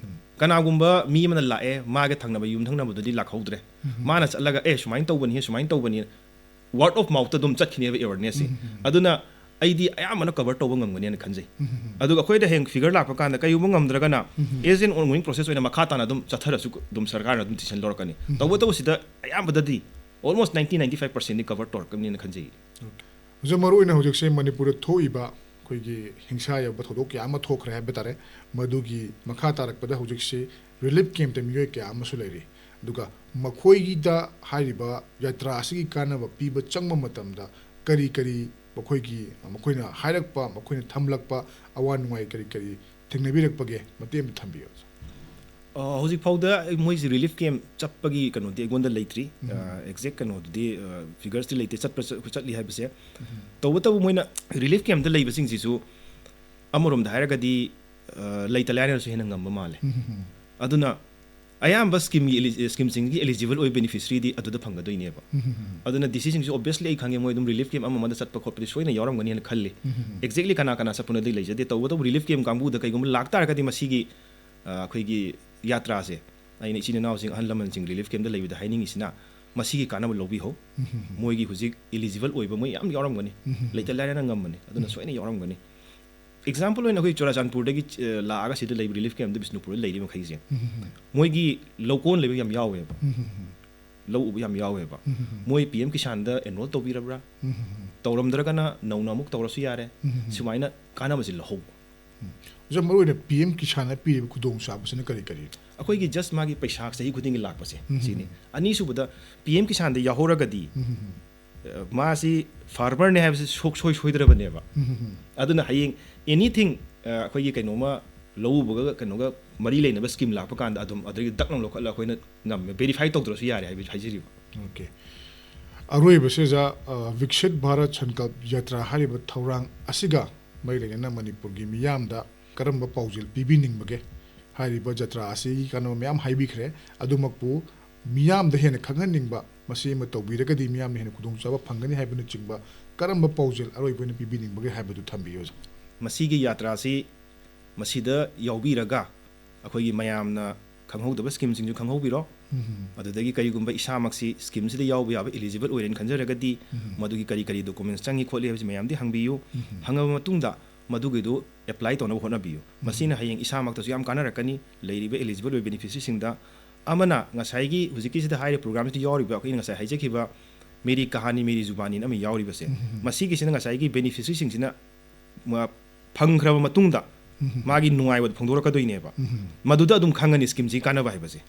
ꯀꯅꯥꯒꯨꯝꯕ ꯃꯤ ꯑꯃꯅ ꯂꯥꯛꯑꯦ, ꯃꯥꯒ ꯊꯪꯅꯕ ꯌꯨꯝꯊꯪꯅꯕꯗꯨꯗꯤ ꯂꯥꯛꯍꯧꯗ꯭ꯔꯦ, ꯃꯥꯅ ꯆꯠꯂꯒ, "ꯑꯦ, ꯁꯨꯃꯥꯏꯅ ꯇꯧꯕꯅꯤ, ꯁꯨꯃꯥꯏꯅ ꯇꯧꯕꯅꯤ", ꯋꯥꯔꯗ ꯑꯣꯐ ꯃꯥꯎꯊꯇ ꯑꯗꯨꯝ ꯆꯠꯈꯤꯅꯦꯕ ꯑꯦꯋꯦꯔꯅꯦꯁꯁꯦ꯫ ꯑꯗꯨꯅ ꯑꯩꯗꯤ ꯑꯌꯥꯝꯕꯅ ꯀꯚꯔ ꯇꯧꯕ ꯉꯝꯒꯅꯦꯅ ꯈꯟꯖꯩ꯫ ꯑꯗꯨꯒ ꯑꯩꯈꯣꯏꯗ ꯍꯌꯦꯡ ꯐꯤꯒꯔ ꯂꯥꯛꯄ ꯀꯥꯟꯗ ꯀꯩꯒꯨꯝꯕ ꯉꯝꯗ꯭ꯔꯒꯅ, ꯑꯦꯖ ꯑꯦꯟ ꯑꯣꯟꯒꯣꯋꯤꯡ ꯄ꯭ꯔꯣꯁꯦꯁ ꯑꯣꯏꯅ ꯃꯈꯥ ꯇꯥꯅ ꯑꯗꯨꯝ ꯆꯠꯊꯔꯁꯨ ꯑꯗꯨꯝ ꯁꯔꯀꯥꯔꯅ ꯑꯗꯨꯝ ꯗꯤꯁꯤꯖꯟ ꯂꯧꯔꯛꯀꯅꯤ꯫ ꯇꯧꯕꯇꯕꯨ ꯁꯤꯗ ꯑꯌꯥꯝꯕꯗꯗꯤ almost ninety ninety five percentꯗꯤ ꯀꯚꯔ ꯇꯧꯔꯛꯀꯅꯤꯅ ꯈꯟꯖꯩ꯫ ꯍꯧꯖꯤꯛ ꯃꯔꯨꯑꯣꯏꯅ ꯍꯧꯖꯤꯛꯁꯦ ꯃꯅꯤꯄꯨꯔꯗ ꯊꯣꯛꯏꯕ ꯑꯩꯈꯣꯏꯒꯤ ꯍꯤꯡꯁꯥ ꯌꯥꯎꯕ ꯊꯧꯗꯣꯛ ꯀꯌꯥ ꯑꯃ ꯊꯣꯛꯈ꯭ꯔꯦ ꯍꯥꯏꯕ ꯇꯥꯔꯦ꯫ ꯃꯗꯨꯒꯤ ꯃꯈꯥ ꯇꯥꯔꯛꯄꯗ ꯍꯧꯖꯤꯛꯁꯤ ꯔꯤꯂꯤꯐ ꯀꯦꯝꯞꯇ ꯃꯤꯑꯣꯏ ꯀꯌꯥ ꯑꯃꯁꯨ ꯂꯩꯔꯤ꯫ ꯑꯗꯨꯒ ꯃꯈꯣꯏꯗ ꯍꯥꯏꯔꯤꯕ ꯌꯥꯇ꯭ꯔꯥ ꯑꯁꯤꯒꯤ ꯀꯥꯟꯅꯕ ꯄꯤꯕ ꯆꯪꯕ ꯃꯇꯝꯗ ꯀꯔꯤ ꯀꯔꯤ ꯃꯈꯣꯏꯒꯤ, ꯃꯈꯣꯏꯅ ꯍꯥꯏꯔꯛꯄ, ꯃꯈꯣꯏꯅ ꯊꯝꯂꯛꯄ ꯑꯋꯥ ꯅꯨꯡꯉꯥꯏ ꯀꯔꯤ ꯀꯔꯤ ꯊꯦꯡꯅꯕꯤꯔꯛꯄꯒꯦ? ꯃꯇꯦꯛ ꯑꯃ ꯊꯝꯕꯤꯌꯨ꯫ ꯑ, ꯍꯧꯖꯤꯛ ꯐꯥꯎꯗ ꯑꯩ ꯃꯣꯏꯁꯤ ꯔꯤꯂꯤꯐ ꯀꯦꯝꯞ ꯆꯠꯄꯒꯤ ꯀꯩꯅꯣꯗꯤ ꯑꯩꯉꯣꯟꯗ ꯂꯩꯇ꯭ꯔꯤ꯫ ꯑꯦꯛꯖꯦꯛ ꯀꯩꯅꯣꯗꯨꯗꯤ, ꯐꯤꯒꯔꯁꯇꯤ ꯂꯩꯇꯦ, ꯆꯠꯄ, ꯆꯠ-, ꯆꯠꯂꯤ ꯍꯥꯏꯕꯁꯦ꯫ ꯇꯧꯕꯇꯕꯨ ꯃꯣꯏꯅ ꯔꯤꯂꯤꯐ ꯀꯦꯝꯞꯇ ꯂꯩꯕꯁꯤꯡꯁꯤꯁꯨ ꯑꯃꯔꯣꯝꯗ ꯍꯥꯏꯔꯒꯗꯤ, ꯑ, ꯂꯩꯇ ꯂꯥꯏꯔꯅꯁꯨ ꯍꯦꯟꯅ ꯉꯝꯕ ꯃꯥꯜꯂꯦ꯫ ꯑꯗꯨꯅ ꯑꯌꯥꯝꯕ ꯁ꯭ꯀꯤꯝꯒꯤ ꯑꯦꯂꯤ-, ꯁ꯭ꯀꯤꯝꯁꯤꯡꯒꯤ ꯑꯦꯂꯤꯖꯤꯕꯜ ꯑꯣꯏꯕ ꯕꯦꯅꯤꯐꯤꯁꯔꯤꯗꯤ ꯑꯗꯨꯗ ꯐꯪꯒꯗꯣꯏꯅꯦꯕ꯫ ꯑꯗꯨꯅ ꯗꯤ ꯁꯤꯁꯤꯡꯁꯨ ꯑꯣꯕꯤꯌꯁꯂꯤ ꯑꯩ ꯈꯪꯉꯦ, ꯃꯣꯏ ꯑꯗꯨꯝ ꯔꯤꯂꯤꯐ ꯀꯦꯝꯞ ꯑꯃ ꯑꯃꯗ ꯆꯠꯄ ꯈꯣꯠꯄꯗꯤ ꯁꯣꯏꯅ ꯌꯥꯎꯔꯝꯒꯅꯤ ꯍꯥꯏꯅ ꯈꯜꯂꯤ꯫ ꯑꯦꯛꯖꯦꯛꯂꯤ ꯀꯅꯥ ꯀꯅꯥ ꯆꯠꯄꯅꯣꯗꯤ ꯂꯩꯖꯗꯦ, ꯇꯧꯕꯇꯕꯨ ꯔꯤꯂꯤꯐ ꯀꯦꯝꯞ ꯀꯥꯡꯕꯨꯗ ꯀꯩꯒꯨꯝꯕ ꯂꯥꯛꯇꯥꯔꯒꯗꯤ ꯃꯁꯤꯒꯤ, ꯑ, ꯑꯩꯈꯣꯏꯒꯤ ꯌꯥꯇ꯭ꯔꯥꯁꯦ, ꯑꯩꯅ ꯏꯆꯤꯟ ꯏꯅꯥꯎꯁꯤꯡ, ꯑꯍꯜ ꯂꯃꯟꯁꯤꯡ ꯔꯤꯂꯤꯐ ꯀꯦꯝꯞꯇ ꯂꯩꯕꯗ ꯍꯥꯏꯅꯤꯡꯉꯤꯁꯤꯅ, ꯃꯁꯤꯒꯤ ꯀꯥꯟꯅꯕ ꯂꯧꯕꯤꯍꯧ꯫ ꯃꯣꯏꯒꯤ ꯍꯧꯖꯤꯛ ꯑꯦꯂꯤꯖꯤꯕꯜ ꯑꯣꯏꯕ ꯃꯣꯏ ꯌꯥꯝ ꯌꯥꯎꯔꯝꯒꯅꯤ, ꯂꯩꯇ ꯂꯥꯏꯔꯅ ꯉꯝꯕꯅꯤ, ꯑꯗꯨꯅ ꯁꯣꯏꯅ ꯌꯥꯎꯔꯝꯒꯅꯤ꯫ ꯑꯦꯛꯖꯥꯝꯄꯜ ꯑꯣꯏꯅ ꯑꯩꯈꯣꯏ ꯆꯨꯔꯥꯆꯥꯟꯄꯨꯔꯗꯒꯤ, ꯑ, ꯂꯥꯛꯑꯒ ꯁꯤꯗ ꯂꯩꯕ ꯔꯤꯂꯤꯐ ꯀꯦꯝꯞꯇ ꯕꯤꯁꯅꯨꯄꯨꯔꯗ ꯂꯩꯔꯤ ꯃꯈꯩꯁꯦ, ꯃꯣꯏꯒꯤ ꯂꯧꯀꯣꯟ ꯂꯩꯕ ꯌꯥꯝ ꯌꯥꯎꯋꯦꯕ꯫ ꯂꯧ ꯎꯕ ꯌꯥꯝ ꯌꯥꯎꯋꯦꯕ꯫ ꯃꯣꯏ ꯄꯤ ꯑꯦꯝ ꯀꯤꯁꯥꯟꯗ ꯑꯦꯟꯔꯣꯜ ꯇꯧꯕꯤꯔꯕ꯭ꯔꯥ? ꯇꯧꯔꯝꯗ꯭ꯔꯒꯅ ꯅꯧꯅ ꯑꯃꯨꯛ ꯇꯧꯔꯁꯨ ꯌꯥꯔꯦ꯫ ꯁꯨꯃꯥꯏꯅ ꯀꯥꯟꯅꯕꯁꯤ ꯂꯧꯍꯧꯕ꯫ ꯑꯣꯖꯥ, ꯃꯔꯨꯑꯣꯏꯅ ꯄꯤ ꯑꯦꯝ ꯀꯤꯁꯥꯟꯅ ꯄꯤꯔꯤꯕ ꯈꯨꯗꯣꯡꯆꯥꯕꯁꯤꯅ ꯀꯔꯤ ꯀꯔꯤꯅꯣ? ꯑꯩꯈꯣꯏꯒꯤ just ꯃꯥꯒꯤ ꯄꯩꯁꯥ ꯆꯍꯤ ꯈꯨꯗꯤꯡꯒꯤ ꯂꯥꯛꯄꯁꯦ ꯁꯤꯅꯤ꯫ ꯑꯅꯤꯁꯨꯕꯗ, ꯄꯤ ꯑꯦꯝ ꯀꯤꯁꯥꯟꯗ ꯌꯥꯎꯍꯧꯔꯒꯗꯤ, ꯑ, ꯃꯥꯁꯤ ꯐꯥꯔꯃꯔꯅꯦ ꯍꯥꯏꯕꯁꯤ ꯁꯨꯡꯁꯣꯏ ꯁꯣꯏꯗ꯭ꯔꯕꯅꯦꯕ꯫ ꯑꯗꯨꯅ ꯍꯌꯦꯡ ꯑꯦꯅꯤꯊꯤꯡ, ꯑ, ꯑꯩꯈꯣꯏꯒꯤ ꯀꯩꯅꯣꯝꯃ ꯂꯧ ꯎꯕꯒ ꯀꯩꯅꯣꯒ ꯃꯔꯤ ꯂꯩꯅꯕ ꯁ꯭ꯀꯤꯝ ꯂꯥꯛꯄ ꯀꯥꯟꯗ ꯑꯗꯨꯝ ꯑꯗꯨꯗꯒꯤ ꯗꯛ ꯂꯥꯎꯅ ꯂꯧꯈꯠꯂꯒ ꯑꯩꯈꯣꯏꯅ ꯉꯝꯃꯦ, ꯚꯦꯔꯤꯐꯥꯏ ꯇꯧꯗ꯭ꯔꯁꯨ ꯌꯥꯔꯦ ꯍꯥꯏꯕ ꯍꯥꯏꯖꯔꯤꯕ꯫ ꯑꯣꯀꯦ꯫ ꯑꯔꯣꯏꯕꯁꯤꯗ, ꯑ, ꯚꯤꯛꯁꯤꯠ ꯚꯥꯔꯠ ꯁꯟꯀꯜꯞ ꯌꯥꯇ꯭ꯔꯥ ꯍꯥꯏꯔꯤꯕ ꯊꯧꯔꯥꯡ ꯑꯁꯤꯒ ꯃꯔꯤ ꯂꯩꯅꯅ ꯃꯅꯤꯄꯨꯔꯒꯤ ꯃꯤꯌꯥꯝꯗ ꯀꯔꯝꯕ ꯄꯥꯎꯖꯦꯜ ꯄꯤꯕꯤꯅꯤꯡꯕꯒꯦ? ꯍꯥꯏꯔꯤꯕ ꯖꯇ꯭ꯔꯥ ꯑꯁꯤꯒꯤ ꯀꯥꯟꯅꯕ ꯃꯌꯥꯝ ꯍꯥꯏꯕꯤꯈ꯭ꯔꯦ, ꯑꯗꯨꯃꯛꯄꯨ ꯃꯤꯌꯥꯝꯗ ꯍꯦꯟꯅ ꯈꯪꯍꯟꯅꯤꯡꯕ, ꯃꯁꯤ ꯑꯃ ꯇꯧꯕꯤꯔꯒꯗꯤ ꯃꯤꯌꯥꯝꯅ ꯍꯦꯟꯅ ꯈꯨꯗꯣꯡꯆꯥꯕ ꯐꯪꯒꯅꯤ ꯍꯥꯏꯕꯅꯆꯤꯡꯕ ꯀꯔꯝꯕ ꯄꯥꯎꯖꯦꯜ ꯑꯔꯣꯏꯕ ꯑꯣꯏꯅ ꯄꯤꯕꯤꯅꯤꯡꯕꯒꯦ ꯍꯥꯏꯕꯗꯨ ꯊꯝꯕꯤꯌꯨ, ꯑꯣꯖꯥ꯫ ꯃꯁꯤꯒꯤ ꯌꯥꯇ꯭ꯔꯥꯁꯤ ꯃꯁꯤꯗ ꯌꯥꯎꯕꯤꯔꯒ ꯑꯩꯈꯣꯏꯒꯤ ꯃꯌꯥꯝꯅ ꯈꯪꯍꯧꯗꯕ ꯁ꯭ꯀꯤꯝꯁꯤꯡꯁꯨ ꯈꯪꯍꯧꯕꯤꯔꯣ꯫ ꯑꯗꯨꯗꯒꯤ ꯀꯔꯤꯒꯨꯝꯕ ꯏꯁꯥꯃꯛꯁꯤ ꯁ꯭ꯀꯤꯝꯁꯤꯗ ꯌꯥꯎꯕ ꯌꯥꯕ ꯏꯂꯤꯖꯤꯕꯜ ꯑꯣꯏꯔꯦꯅ ꯈꯟꯖꯔꯒꯗꯤ, ꯃꯗꯨꯒꯤ ꯀꯔꯤ ꯀꯔꯤ ꯗꯣꯀꯨꯃꯦꯟꯁ ꯆꯪꯉꯤ ꯈꯣꯠꯂꯤ ꯍꯥꯏꯕꯁꯤ ꯃꯌꯥꯝꯗꯤ ꯍꯪꯕꯤꯌꯨ꯫ ꯍꯪꯉꯕ ꯃꯇꯨꯡꯗ ꯃꯗꯨꯒꯤꯗꯨ ꯑꯦꯄ꯭ꯂꯥꯏ ꯇꯧꯅꯕ ꯍꯣꯠꯅꯕꯤꯌꯨ꯫ ꯃꯁꯤꯅ ꯍꯌꯦꯡ ꯏꯁꯥꯃꯛꯇꯁꯨ ꯌꯥꯝ ꯀꯥꯟꯅꯔꯛꯀꯅꯤ, ꯂꯩꯔꯤꯕ ꯏꯂꯤꯖꯤꯕꯜ ꯑꯣꯏꯕ ꯕꯦꯅꯤꯐꯤꯁꯔꯤꯁꯤꯡꯗ꯫ ꯑꯃꯅ ꯉꯁꯥꯏꯒꯤ ꯍꯧꯖꯤꯛꯀꯤꯁꯤꯗ ꯍꯥꯏꯔꯤꯕ ꯄ꯭ꯔꯣꯒ꯭ꯔꯥꯝꯁꯤꯗ ꯌꯥꯎꯔꯤꯕ ꯑꯩꯈꯣꯏꯅ ꯉꯁꯥꯏ ꯍꯥꯏꯖꯈꯤꯕ ꯃꯦꯔꯤ ꯀꯍꯥꯅꯤ ꯃꯦꯔꯤ ꯖꯨꯕꯥꯅꯤꯅ ꯑꯃ ꯌꯥꯎꯔꯤꯕꯁꯦ, ꯃꯁꯤꯒꯤꯁꯤꯅ ꯉꯁꯥꯏꯒꯤ ꯕꯦꯅꯤꯐꯤꯁꯔꯤꯁꯤꯡꯁꯤꯅ ꯃ-, ꯐꯪꯈ꯭ꯔꯕ ꯃꯇꯨꯡꯗ ꯃꯥꯒꯤ ꯅꯨꯡꯉꯥꯏꯕꯗꯨ ꯐꯣꯡꯗꯣꯔꯛꯀꯗꯣꯏꯅꯦꯕ꯫ ꯃꯗꯨꯗ ꯑꯗꯨꯝ ꯈꯪꯒꯅꯤ ꯁ꯭ꯀꯤꯝꯁꯤꯒꯤ ꯀꯥꯟꯅꯕ ꯍꯥꯏꯕꯁꯦ꯫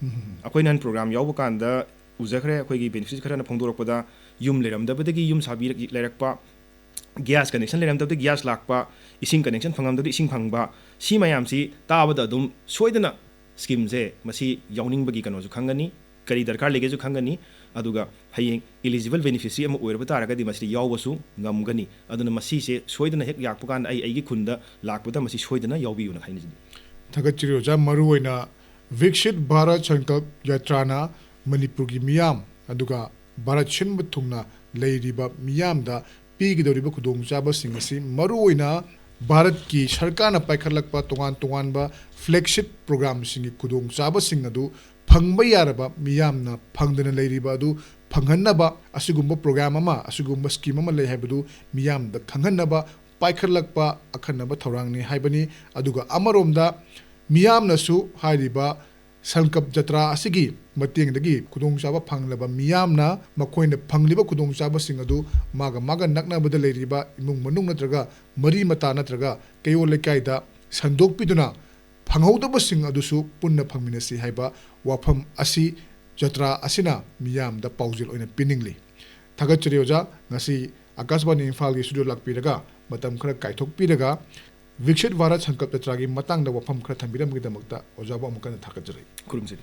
ꯑꯩꯈꯣꯏ ꯅꯍꯥꯟ ꯄ꯭ꯔꯣꯒ꯭ꯔꯥꯝ ꯌꯥꯎꯕ ꯀꯥꯟꯗ ꯎꯖꯈ꯭ꯔꯦ, ꯑꯩꯈꯣꯏꯒꯤ ꯕꯦꯅꯤꯐꯤꯁꯔꯤ ꯈꯔꯅ ꯐꯣꯡꯗꯣꯔꯛꯄꯗ ꯌꯨꯝ ꯂꯩꯔꯝꯗꯕꯗꯒꯤ ꯌꯨꯝ ꯁꯥꯕꯤꯔꯛ-, ꯂꯩꯔꯛꯄ, ꯒ꯭ꯌꯥꯁ ꯀꯅꯦꯛꯁꯟ ꯂꯩꯔꯝꯗꯕꯗꯒꯤ ꯒ꯭ꯌꯥꯁ ꯂꯥꯛꯄ, ꯏꯁꯤꯡ ꯀꯅꯦꯛꯁꯟ ꯐꯪꯉꯝꯗꯕꯗꯒꯤ ꯏꯁꯤꯡ ꯐꯪꯕ, ꯁꯤ ꯃꯌꯥꯝꯁꯤ ꯇꯥꯕꯗ ꯑꯗꯨꯝ ꯁꯣꯏꯗꯅ ꯁ꯭ꯀꯤꯝꯁꯦ ꯃꯁꯤ ꯌꯥꯎꯅꯤꯡꯕꯒꯤ ꯀꯩꯅꯣꯁꯨ ꯈꯪꯒꯅꯤ, ꯀꯔꯤ ꯗꯔꯀꯥꯔ ꯂꯩꯒꯦꯁꯨ ꯈꯪꯒꯅꯤ, ꯑꯗꯨꯒ ꯍꯌꯦꯡ ꯏꯂꯤꯖꯤꯕꯜ ꯕꯦꯅꯤꯐꯤꯁꯔꯤ ꯑꯃ ꯑꯣꯏꯔꯕ ꯇꯥꯔꯒꯗꯤ ꯃꯁꯤꯗ ꯌꯥꯎꯕꯁꯨ ꯉꯝꯒꯅꯤ꯫ ꯑꯗꯨꯅ ꯃꯁꯤꯁꯦ ꯁꯣꯏꯗꯅ ꯍꯦꯛ ꯂꯥꯛꯄ ꯀꯥꯟꯗ ꯑꯩ ꯑꯩꯒꯤ ꯈꯨꯟꯗ ꯂꯥꯛꯄꯗ ꯃꯁꯤ ꯁꯣꯏꯗꯅ ꯌꯥꯎꯕꯤꯌꯨꯅ ꯍꯥꯏꯅꯤꯡꯉꯤ꯫ ꯊꯥꯒꯠꯆꯔꯤ ꯑꯣꯖꯥ꯫ ꯃꯔꯨꯑꯣꯏꯅ ꯚꯤꯛꯁꯤꯠ ꯚꯥꯔꯠ ꯁꯪꯀꯜꯞ ꯌꯥꯇ꯭ꯔꯥꯅ ꯃꯅꯤꯄꯨꯔꯒꯤ ꯃꯤꯌꯥꯝ ꯑꯗꯨꯒ ꯚꯥꯔꯠ ꯁꯤꯟꯕ ꯊꯨꯡꯅ ꯂꯩꯔꯤꯕ ꯃꯤꯌꯥꯝꯗ ꯄꯤꯒꯗꯧꯔꯤꯕ ꯈꯨꯗꯣꯡꯆꯥꯕꯁꯤꯡ ꯑꯁꯤ ꯃꯔꯨꯑꯣꯏꯅ ꯚꯥꯔꯠꯀꯤ ꯁꯔꯀꯥꯔꯅ ꯄꯥꯏꯈꯠꯂꯛꯄ ꯇꯣꯉꯥꯟ ꯇꯣꯉꯥꯟꯕ ꯐ꯭ꯂꯦꯒꯁꯤꯞ ꯄ꯭ꯔꯣꯒ꯭ꯔꯥꯝꯁꯤꯡꯒꯤ ꯈꯨꯗꯣꯡꯆꯥꯕꯁꯤꯡ ꯑꯗꯨ ꯐꯪꯕ ꯌꯥꯔꯕ ꯃꯤꯌꯥꯝꯅ ꯐꯪꯗꯅ ꯂꯩꯔꯤꯕ ꯑꯗꯨ ꯐꯪꯍꯟꯅꯕ ꯑꯁꯤꯒꯨꯝꯕ ꯄ꯭ꯔꯣꯒ꯭ꯔꯥꯝ ꯑꯃ, ꯑꯁꯤꯒꯨꯝꯕ ꯁ꯭ꯀꯤꯝ ꯑꯃ ꯂꯩ ꯍꯥꯏꯕꯗꯨ ꯃꯤꯌꯥꯝꯗ ꯈꯪꯍꯟꯅꯕ ꯄꯥꯏꯈꯠꯂꯛꯄ ꯑꯈꯟꯅꯕ ꯊꯧꯔꯥꯡꯅꯤ ꯍꯥꯏꯕꯅꯤ꯫ ꯑꯗꯨꯒ ꯑꯃꯔꯣꯝꯗ ꯃꯤꯌꯥꯝꯅꯁꯨ ꯍꯥꯏꯔꯤꯕ ꯁꯪꯀꯞ ꯖꯇ꯭ꯔꯥ ꯑꯁꯤꯒꯤ ꯃꯇꯦꯡꯗꯒꯤ ꯈꯨꯗꯣꯡꯆꯥꯕ ꯐꯪꯂꯕ ꯃꯤꯌꯥꯝꯅ ꯃꯈꯣꯏꯅ ꯐꯪꯂꯤꯕ ꯈꯨꯗꯣꯡꯆꯥꯕꯁꯤꯡ ꯑꯗꯨ ꯃꯥꯒ ꯃꯥꯒ ꯅꯛꯅꯕꯗ ꯂꯩꯔꯤꯕ ꯏꯃꯨꯡ ꯃꯅꯨꯡ ꯅꯠꯇ꯭ꯔꯒ ꯃꯔꯤ ꯃꯇꯥ ꯅꯠꯇ꯭ꯔꯒ ꯀꯩꯔꯣꯜ ꯂꯩꯀꯥꯏꯗ ꯁꯟꯗꯣꯛꯄꯤꯗꯨꯅ ꯐꯪꯍꯧꯗꯕꯁꯤꯡ ꯑꯗꯨꯁꯨ ꯄꯨꯟꯅ ꯐꯪꯃꯤꯟꯅꯁꯤ ꯍꯥꯏꯕ ꯋꯥꯐꯝ ꯑꯁꯤ ꯖꯇ꯭ꯔꯥ ꯑꯁꯤꯅ ꯃꯤꯌꯥꯝꯗ ꯄꯥꯎꯖꯦꯜ ꯑꯣꯏꯅ ꯄꯤꯅꯤꯡꯂꯤ꯫ ꯊꯥꯒꯠꯆꯔꯤ ꯑꯣꯖꯥ, ꯉꯁꯤ ꯑꯀꯥꯁꯕꯥꯅꯤ ꯏꯝꯐꯥꯜꯒꯤ ꯁ꯭ꯇꯨꯗꯤꯑꯣ ꯂꯥꯛꯄꯤꯔꯒ ꯃꯇꯝ ꯈꯔ ꯀꯥꯏꯊꯣꯛꯄꯤꯔꯒ ꯚꯤꯛꯁꯤꯠ ꯚꯥꯔꯠ ꯁꯪꯀꯜꯞ ꯖꯇ꯭ꯔꯥꯒꯤ ꯃꯇꯥꯡꯗ ꯋꯥꯐꯝ ꯈꯔ ꯊꯝꯕꯤꯔꯝꯕꯒꯤꯗꯃꯛꯇ ꯑꯣꯖꯥꯕꯨ ꯑꯃꯨꯛ ꯍꯟꯅ ꯊꯥꯒꯠꯆꯔꯤ꯫ ꯈꯨꯔꯨꯝꯖꯔꯤ꯫